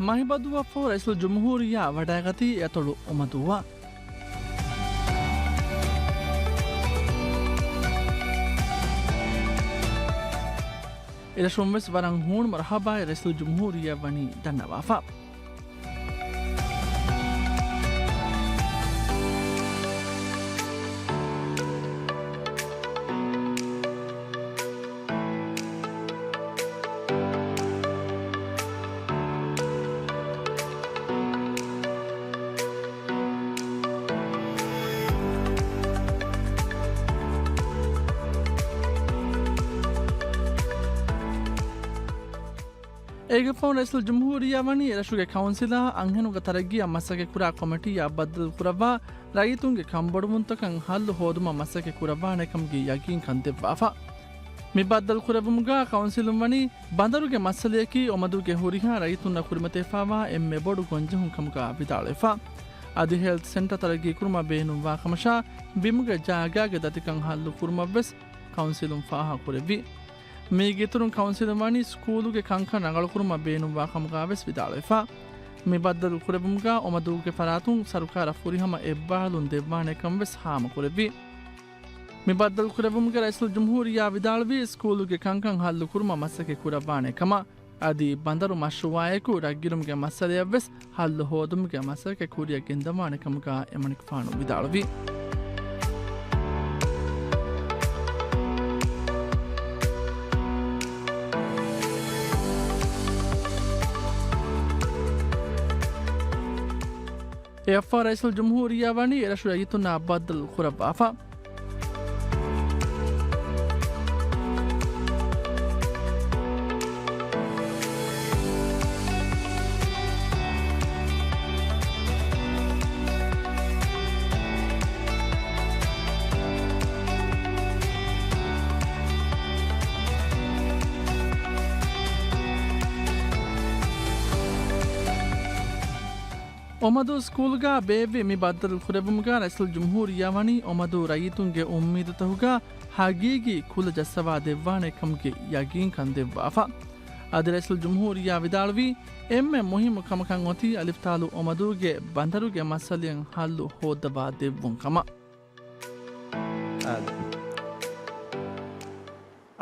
މަހިބަދޫއަށްފަހު ރައީސުލްޖުމްހޫރިއްޔާ ވަޑައިގަތީ އެއަތޮޅު އޮމަދޫއަށް. އެރަށުންވެސް ވަރަށް ހޫނު މަރުޙަބާއެއް ރައީސުލްޖުމްހޫރިއްޔާ ވަނީ ދަންނަވާފަ. އޭގެފަހު ރައީސުލްޖުމްހޫރިއްޔާ ވަނީ އެރަށުގެ ކައުންސިލާ އަންހެނުންގެ ތަރައްގީއަށް މަސައްކަތްކުރާ ކޮމިޓީއާ ބައްދަލުކުރައްވާ، ރައްޔިތުންގެ ކަންބޮޑުވުންތަކަށް ހައްލު ހޯދުމަށް މަސައްކަތް ކުރައްވާނެކަމުގެ ޔަގީންކަން ދެއްވާފަ. މި ބައްދަލުކުރެއްވުމުގަ ކައުންސިލުން ވަނީ ބަނދަރުގެ މައްސަލަޔަކީ އޮމަދޫގެ ހުރިހާ ރައްޔިތުންނަށް ކުރިމަތިވެފައިވާ އެންމެ ބޮޑު ގޮންޖެހުން ކަމުގަ ވިދާޅުވެފަ. އަދި ހެލްތު ސެންޓަރ ތަރައްގީކުރުމަށް ބޭނުންވާ ކަމަށާ، ބިމުގެ ޖާގާގެ ދަތިކަން ހައްލު ކުރުމަށްވެސް ކައުންސިލުން ފާހަގަކުރެއްވި. މީގެއިތުރުން ކައުންސިލުން ވަނީ ސްކޫލުގެ ކަންކަން ރަނގަޅުކުރުމަށް ބޭނުންވާ ކަމުގަ ވެސް ވިދާޅުވެފަ. މި ބައްދަލު ކުރެއްވުމުގަ އޮމަދޫގެ ފަރާތުން ސަރުކާރަށް ފުރިހަމަ އެއްބާރުލުން ދެއްވާނެކަން ވެސް ހާމަކުރެއްވި. މި ބައްދަލު ކުރެއްވުމުގެ ރައީސުލްޖުމްހޫރިއްޔާ ވިދާޅުވީ ސްކޫލުގެ ކަންކަން ހައްލު ކުރުމަށް މަސައްކަތް ކުރައްވާނެ ކަމަށް. އަދި ބަނދަރު މަޝްރޫއާއެކު ރަށްގިރުމުގެ މައްސަލަޔަށްވެސް ހައްލު ހޯދުމުގެ މަސައްކަތް ކުރިއަށް ގެންދަވާނެ ކަމުގަ އެމަނިކުފާނު ވިދާޅުވި. އެއަށްފަހު ރައީސުލްޖުމްހޫރިއްޔާ ވަނީ އެރަށު ރައްޔިތުންނާ ބައްދަލު ކުރައްވާފަ. އޮމަދޫ ސްކޫލްގަ ބޭއްވި މި ބައްދަލު ކުރެއްވުމުގަ ރައީސުލްޖުމްހޫރިއްޔާ ވަނީ އޮމަދޫ ރައްޔިތުންގެ އުއްމީދުތަކުގަ ހަގީގީ ކުލަ ޖައްސަވާ ދެއްވާނެ ކަމުގެ ޔަގީންކަން ދެއްވާފަ. އަދި ރައީސުލްޖުމްހޫރިއްޔާ ވިދާޅުވީ، އެންމެ މުހިއްމު ކަމަކަށް އޮތީ އަލިފްތާލު އޮމަދޫގެ ބަނދަރުގެ މައްސަލައަށް ހައްލު ހޯއްދަވާ ދެއްވުން ކަމަށް. އާދެ.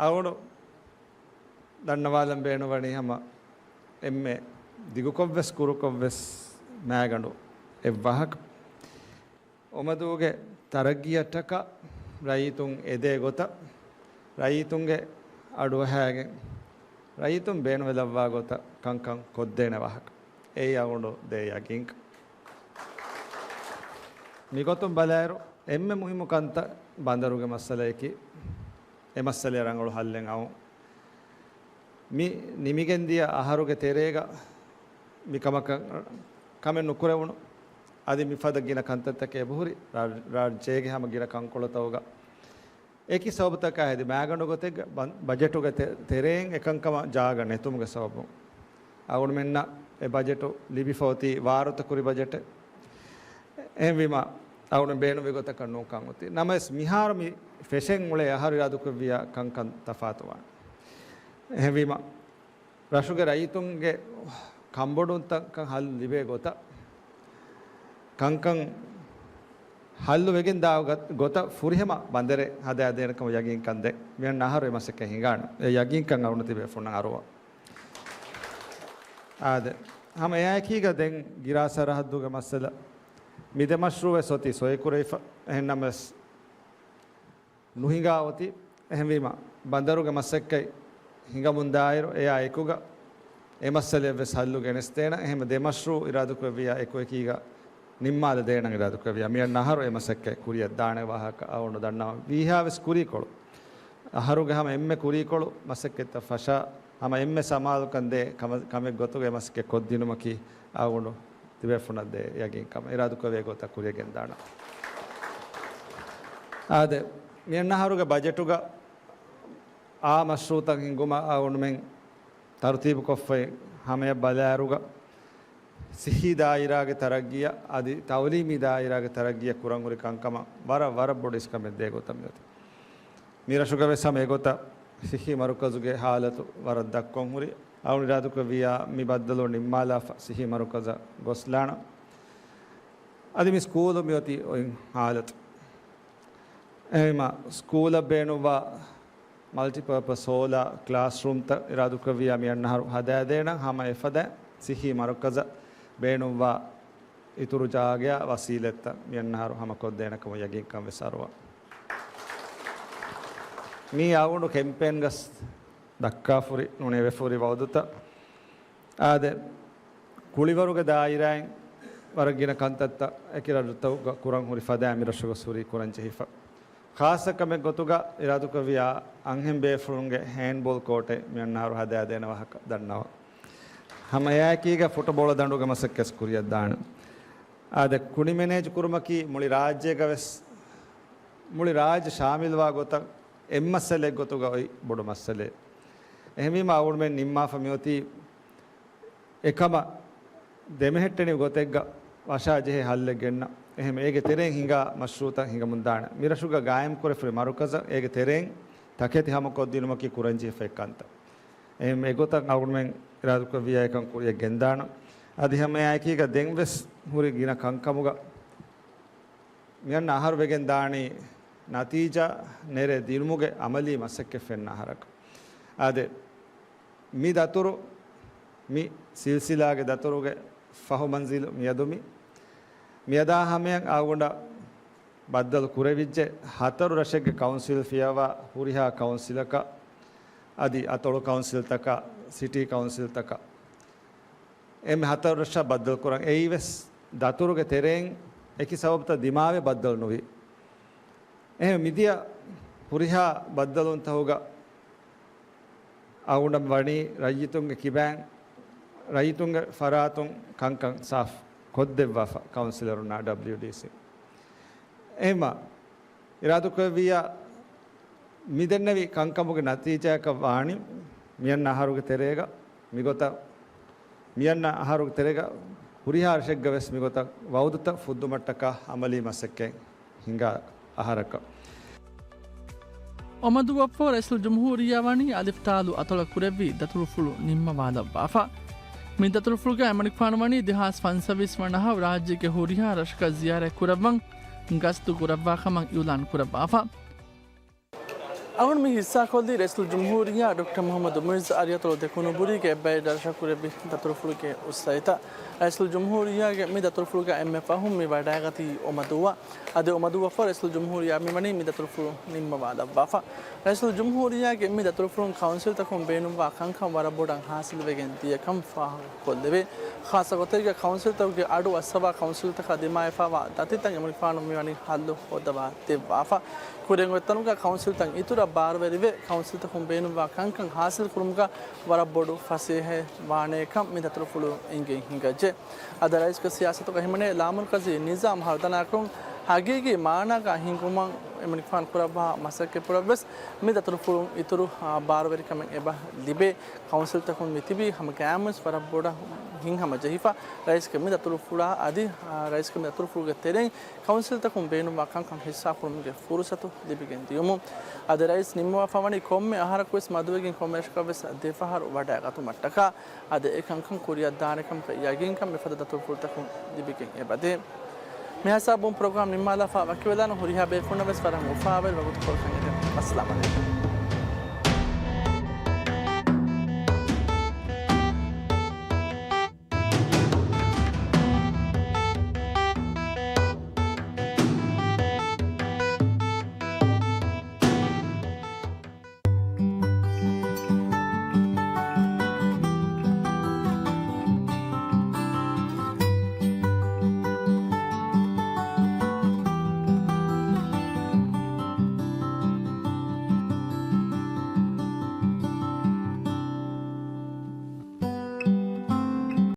އަޅުގަނޑު ދަންނަވާލަން ބޭނުންވަނީ ހަމަ އެންމެ ދިގުކޮށްވެސް ކުރުކޮށްވެސް މާގަނޑު އެއްވާހަކަ. އޮމަދޫގެ ތަރައްގީއަށްޓަކާ ރައްޔިތުން އެދޭ ގޮތަށް، ރައްޔިތުންގެ އަޑުއަހައިގެން، ރައްޔިތުން ބޭނުންވެލައްވާ ގޮތަށް ކަންކަން ކޮށްދޭނެ ވާހަކަ. އެއީ އަޅުގަނޑު ދޭ ޔަގީންކަން. މިގޮތުން ބަލާއިރު، އެންމެ މުހިއްމު ކަންތައް ބަނދަރުގެ މައްސަލަޔަކީ، އެ މައްސަލަޔަށް ރަނގަޅު ހައްލެއް އައުން. މި ނިމިގެންދިޔަ އަހަރުގެ ތެރޭގަ މިކަމަކަށް ކަމެއް ނުކުރެވުނު. އަދި މިފަދަ ގިނަ ކަންތައްތަކެއް އެބަހުރި ރާ-، ރާއްޖޭގެ ހަމަ ގިނަ ކަންކޮޅުތަކުގަ. އެކި ސަބަބުތަކާ ހެދި މާގަނޑު ގޮތެއްގަ ބަ-، ބަޖެޓުގެ ތެ-، ތެރެއިން އެކަންކަމަށް ޖާގަ ނެތުމުގެ ސަބަބުން އަޅުގަނޑުމެންނަށް އެ ބަޖެޓު ލިބިފަ އޮތީ ވާރުތަ ކުރި ބަޖެޓެއް. އެހެންވީމަ، އަޅުގަނޑު ބޭނުންވި ގޮތަކަށް ނޫންކަން އޮތީ. ނަމަވެސް، މިހާރު މި ފެށެން އުޅޭ އަހަރު އިރާދުކުރެއްވިޔާ ކަންކަން ތަފާތުވާނެ. އެހެންވީމަ، ރަށުގެ ރައްޔިތުންގެ ކަންބޮޑުވުންތަކަށް ހައްލު ލިބޭ ގޮތަށް، ކަންކަން ހައްލު ވެގެން ދާ ގަ-، ގޮތަށް ފުރިހަމަ ބަނދަރެއް ހަދާދޭނެ ކަމަށް ޔަގީންކަން ދޭ. މިއަންނަ އަހަރު އެ މަސައްކަތް ހިނގާނެ. އެ ޔަގީންކަން އަޅުގަނޑު ތިބޭފުޅުންނަށް އަރުވާ. އާދެ، ހަމަ އެއާއެކީގަ ދެން ގިރާ ސަރަހައްދުގެ މައްސަލަ، މި ދެ މަޝްރޫއެއް އޮތީ ސޮއިކުރެވިފަ. އެހެންނަމަވެސް، ނުހިނގާ އޮތީ. އެހެންވީމަ، ބަނދަރުގެ މަސައްކަތް ހިނގަމުންދާއިރު، އެއާ އެކުގަ އެ މައްސަލައެއްވެސް ހައްލު ގެނެސްދޭނަން. އެހެން ދެ މަޝްރޫއު އިރާދަކުރެއްވިޔާ އެކުއެކީގަ ނިންމާލަދޭނަން އިރާދަކުރެއްވިޔާ. މިއަންނަ އަހަރު އެ މަސައްކަތް ކުރިއަށް ދާނެ ވާހަކަ އަޅުގަނޑު ދަންނަވަން. ވީހާވެސް ކުރީކޮޅު. އަހަރުގެ ހަމަ އެންމެ ކުރީކޮޅު މަސައްކަތްތައް ފަށާ، ހަމަ އެންމެ ސަމާލުކަން ދޭ ކަމަ-، ކަމެއް ގޮތުގަ އެ މަސައްކަތް ކޮށްދިނުމަކީ އަޅުގަނޑު ތިބޭފުޅުންނަށް ދޭ ޔަގީންކަމަށް. އިރާދަކުރެއްވި ގޮތަށް ކުރިއަށް ގެންދާނަން. އާދެ، މިއަންނަ އަހަރުގެ ބަޖެޓުގަ އާ މަޝްރޫއުތައް ހިންގުމަށް އަޅުގަނޑުމެން ތަރުތީބުކޮށްފައި ހަމަޔަށް ބަލާއިރުގަ، ސިއްހީ ދާއިރާގެ ތަރައްގީއަށް އަދި ތައުލީމީ ދާއިރާގެ ތަރައްގީއަށް ކުރަން ހުރި ކަންކަމަށް ވަރަށް، ވަރަށް ބޮޑު އިސްކަމެއް ދޭ ގޮތަށް މިއޮތީ. މި ރަށުގަ ވެސް ހަމަ އެގޮތަށް ސިއްހީ މަރުކަޒުގެ ހާލަތު ވަރަށް ދަށްކޮށް ހުރި. އަޅުގަނޑު އިރާދަކުރެއްވިއްޔާ މި ބައްދަލު ނިންމާލާފަ ސިއްހީ މަރުކަޒަށް ގޮސްލާނަން. އަދި މި ސްކޫލު މިއޮތީ އޮތް ހާލަތު. އެހެންވީމަ، ސްކޫލަށް ބޭނުންވާ މަލްޓިޕާޕަސް ހޯލާ ކްލާސްރޫމްތައް އިރާދަކުރެއްވިއްޔާ މިއަންނަ އަހަރު ހަދާދޭނަން. ހަމަ އެފަދައިން ސިއްހީ މަރުކަޒަށް ބޭނުންވާ އިތުރު ޖާގަޔާ ވަސީލަތްތައް މިއަންނަ އަހަރު ހަމަކޮށްދޭނެ ކަމަށް ޔަގީންކަން ވެސް އަރުވާ. މީ އަޅުގަނޑު ކެމްޕޭންގަސް ދައްކާފުރި ނޫނޭ އެފަހުރި ވައުދުތައް. އާދެ، ކުޅިވަރުގެ ދާއިރާއިން ވަރަށް ގިނަ ކަންތައްތައް އެކި ރަށުތަކުގަ ކުރަން ހުރި ފަދައިން މި ރަށުގަސް ހުރީ ކުރަން ޖެހިފަ. ޚާއްޞަ ކަމެއް ގޮތުގަ އިރާދަކުރެއްވިއްޔާ އަންހެން ބޭފުޅުންގެ ހޭންޑްބޯލް ކޯޓެއް މިއަންނަ އަހަރު ހަދާދޭނެ ވާހަކަ ދަންނަވަން. ހަމަ އެއާއެކީގަ ފުޓުބޯޅަ ދަނޑުގެ މަސައްކަތް ކުރިއަށް ދާނެ. އާދެ، ކުނި މެނޭޖް ކުރުމަކީ މުޅި ރާއްޖޭގަ ވެސް، މުޅި ރާއްޖެ ޝާމިލްވާ ގޮތަށް އެއް މައްސަލައެއް ގޮތުގަ އޮތް ބޮޑު މައްސަލައެއް. އެހެންވީމަ އަޅުގަނޑުމެން ނިންމާފަ މިއޮތީ އެކަމަށް ދެމެހެއްޓެނިވި ގޮތެއްގަ ވަށާ ޖެހޭ ހައްލެއް ގެންނަ. އެހެން އޭގެ ތެރެއިން ހިނގާ މަޝްރޫއުތައް ހިނގަމުން ދާނެ. މި ރަށުގަ ގާއިމް ކުރެފުރި މަރުކަޒަށް އޭގެ ތެރެއިން ތަކެތި ހަމަކޮށްދިނުމަކީ ކުރަންޖެހިފައި ކަންތައް. އެހެން އެގޮތަށް އަޅުގަނޑުމެން އިރާދަކުރެއްވިއްޔާ އެކަން ކުރިއަށް ގެންދާނަން. އަދި ހަމައެއާއެކީގަ ދެން ވެސް ހުރި ގިނަ ކަންކަމުގަ މިއަންނަ އަހަރު ވެގެން ދާނީ ނަތީޖާ ނެރެ ދިނުމުގެ އަމަލީ މަސައްކަތް ފެންނަ އަހަރަކަށް. އާދެ، މި ދަތުރު، މި ސިލްސިލާގެ ދަތުރުގެ ފަހު މަންޒިލު މިއަދު މި، މިއަދާ ހަމަޔަށް އަޅުގަނޑަށް ބައްދަލު ކުރެވިއްޖެ ހަތަރު ރަށެއްގެ ކައުންސިލް ފިޔަވާ ހުރިހާ ކައުންސިލަކަށް އަދި އަތޮޅު ކައުންސިލްތަކަށް، ސިޓީ ކައުންސިލްތަކަށް. އެންމެ ހަތަރު ރަށަށް ބައްދަލު ކުރަން. އެއީ ވެސް ދަތުރުގެ ތެރެއިން އެކި ސަބަބުތައް ދިމާވެ ބައްދަލު ނުވި. އެހެން މިދިޔަ ހުރިހާ ބައްދަލުންތަކުގަ އަޅުގަނޑަށް ވަނީ ރައްޔިތުންގެ ކިބައިން، ރައްޔިތުންގެ ފަރާތުން ކަންކަން ސާފު ކޮށްދެއްވާފަ ކައުންސިލަރުންނާ ޑަބްލިޔުޑީސީ. އެހެންމަ އިރާދަކުރެއްވިއްޔާ މި ދެންނެވި ކަންކަމުގެ ނަތީޖާއަކަށް ވާނީ މިއަންނަ އަހަރުގެ ތެރޭގަ މިގޮތަށް، މިއަންނަ އަހަރުގެ ތެރޭގަ ހުރިހާ ރަށެއްގަ ވެސް މިގޮތަށް ވައުދުތައް ފުއްދުމަށްޓަކާ އަމަލީ މަސައްކަތް ހިނގާ އަހަރަކަށް. އޮމަދުއަށްފަހު ރައީސުލްޖުމްހޫރިއްޔާ ވަނީ އަލިފް ތާލު އަތޮޅަށް ކުރެއްވި ދަތުރުފުޅު ނިންމަވާލައްވާފަ. މި ދަތުރުފުޅުގައި އަމަނިކުފާނު ވަނީ ދެހާސް ފަންސަވީސް ވަނަ އަހަރު ރާއްޖޭގެ ހުރިހާ ރަށަކަށް ޒިޔާރަތް ކުރައްވަން ގަސްތު ކުރައްވާ ކަމަށް އިއުލާން ކުރައްވާފަ. އަޅުގަނޑު މި ހިއްސާކޮށްލީ ރައީސުލްޖުމްހޫރިއްޔާ ޑޮކްޓަރ މުޙައްމަދު މުޢިއްޒު އަރިއަތޮޅު ދެކުނުބުރީގެ އެއްބައި ދަރަށަށް ކުރެއްވި ދަތުރުފުޅުގެ އުއްސައިތައް. ރައީސުލްޖުމްހޫރިއްޔާގެ މި ދަތުރުފުޅުގަ އެންމެ ފަހުން މި ވަޑައިގަތީ އޮމަދޫއަށް. އަދި އޮމަދޫއަށްފަހު ރައީސުލްޖުމްހޫރިއްޔާ މިވަނީ މި ދަތުރުފުޅު ނިންމަވާލައްވާފަ. ރައީސުލްޖުމްހޫރިއްޔާގެ މި ދަތުރުފުޅުން ކައުންސިލްތަކުން ބޭނުންވާ ކަންކަން ވަރަށް ބޮޑަށް ހާސިލްވެގެން ދިޔަކަން ފާހަގަކޮށްލެވޭ. ޚާއްޞަ ގޮތެއްގަ ކައުންސިލްތަކުގެ އަޑު އައްސަވާ ކައުންސިލްތަކަށް ދިމާވެފައިވާ ދަތިތައް އެމަނިކުފާނު މިވަނީ ހައްލު ހޯއްދަވާ ދެއްވާފަ. ކުރިއަށް އޮތްތަނުގަ ކައުންސިލްތައް އިތުރަށް ބާރުވެރިވެ، ކައުންސިލްތަކުން ބޭނުންވާ ކަންކަން ހާސިލް ކުރުމުގަ ވަރަށް ބޮޑު ފަސޭހައެއް ވާނޭކަން މި ދަތުރުފުޅު އެނގެން ހިނގައްޖެ. އަދި ރައީސްގެ ސިޔާސަތުގަ ހިމެނޭ ލާމަރުކަޒީ ނިޒާމް ހަރުދަނާކުރުން ހަގީގީ މާނާގަ ހިންގުމަށް އެމަނިކުފާނު ކުރައްވާ މަސައްކަތްޕުޅަށްވެސް މި ދަތުރުފުޅުން އިތުރު، އާ، ބާރުވެރިކަމެއް އެބަ ލިބޭ. ކައުންސިލްތަކުން މިތިބީ ހަމަ ގައިމުވެސް ވަރަށް ބޮޑަށް ހިތްހަމަޖެހިފަ. ރައީސްގެ މި ދަތުރުފުޅާ އަދި، އާ، ރައީސްގެ މި ދަތުރުފުޅުގެ ތެރެއިން ކައުންސިލްތަކުން ބޭނުންވާ ކަންކަން ހިއްސާކުރުމުގެ ފުރުސަތު ލިބިގެން ދިޔުމުން. އަދި ރައީސް ނިންމަވާފަ ވަނީ ކޮންމެ އަހަރަކުވެސް މަދުވެގެން ކޮންމެ ރަށަކަށްވެސް ދެފަހަރު ވަޑައިގަތުމަށްޓަކާ. އަދި އެ ކަންކަން ކުރިއަށްދާނެކަމަކަށް ޔަގީންކަން މިފަދަ ދަތުރުފުޅުތަކުން ލިބިގެން އެބަދޭ. މިހިސާބުން ޕްރޮގްރާމް ނިންމާލާފަ ވަކިވެލާނަން. ހުރިހާ ބޭފުޅުންނަށްވެސް ވަރަށް އުފާވެރި ވަގުތުކޮޅަކަށް އެދެން. އައްސަލާމް އަލައިކުމް.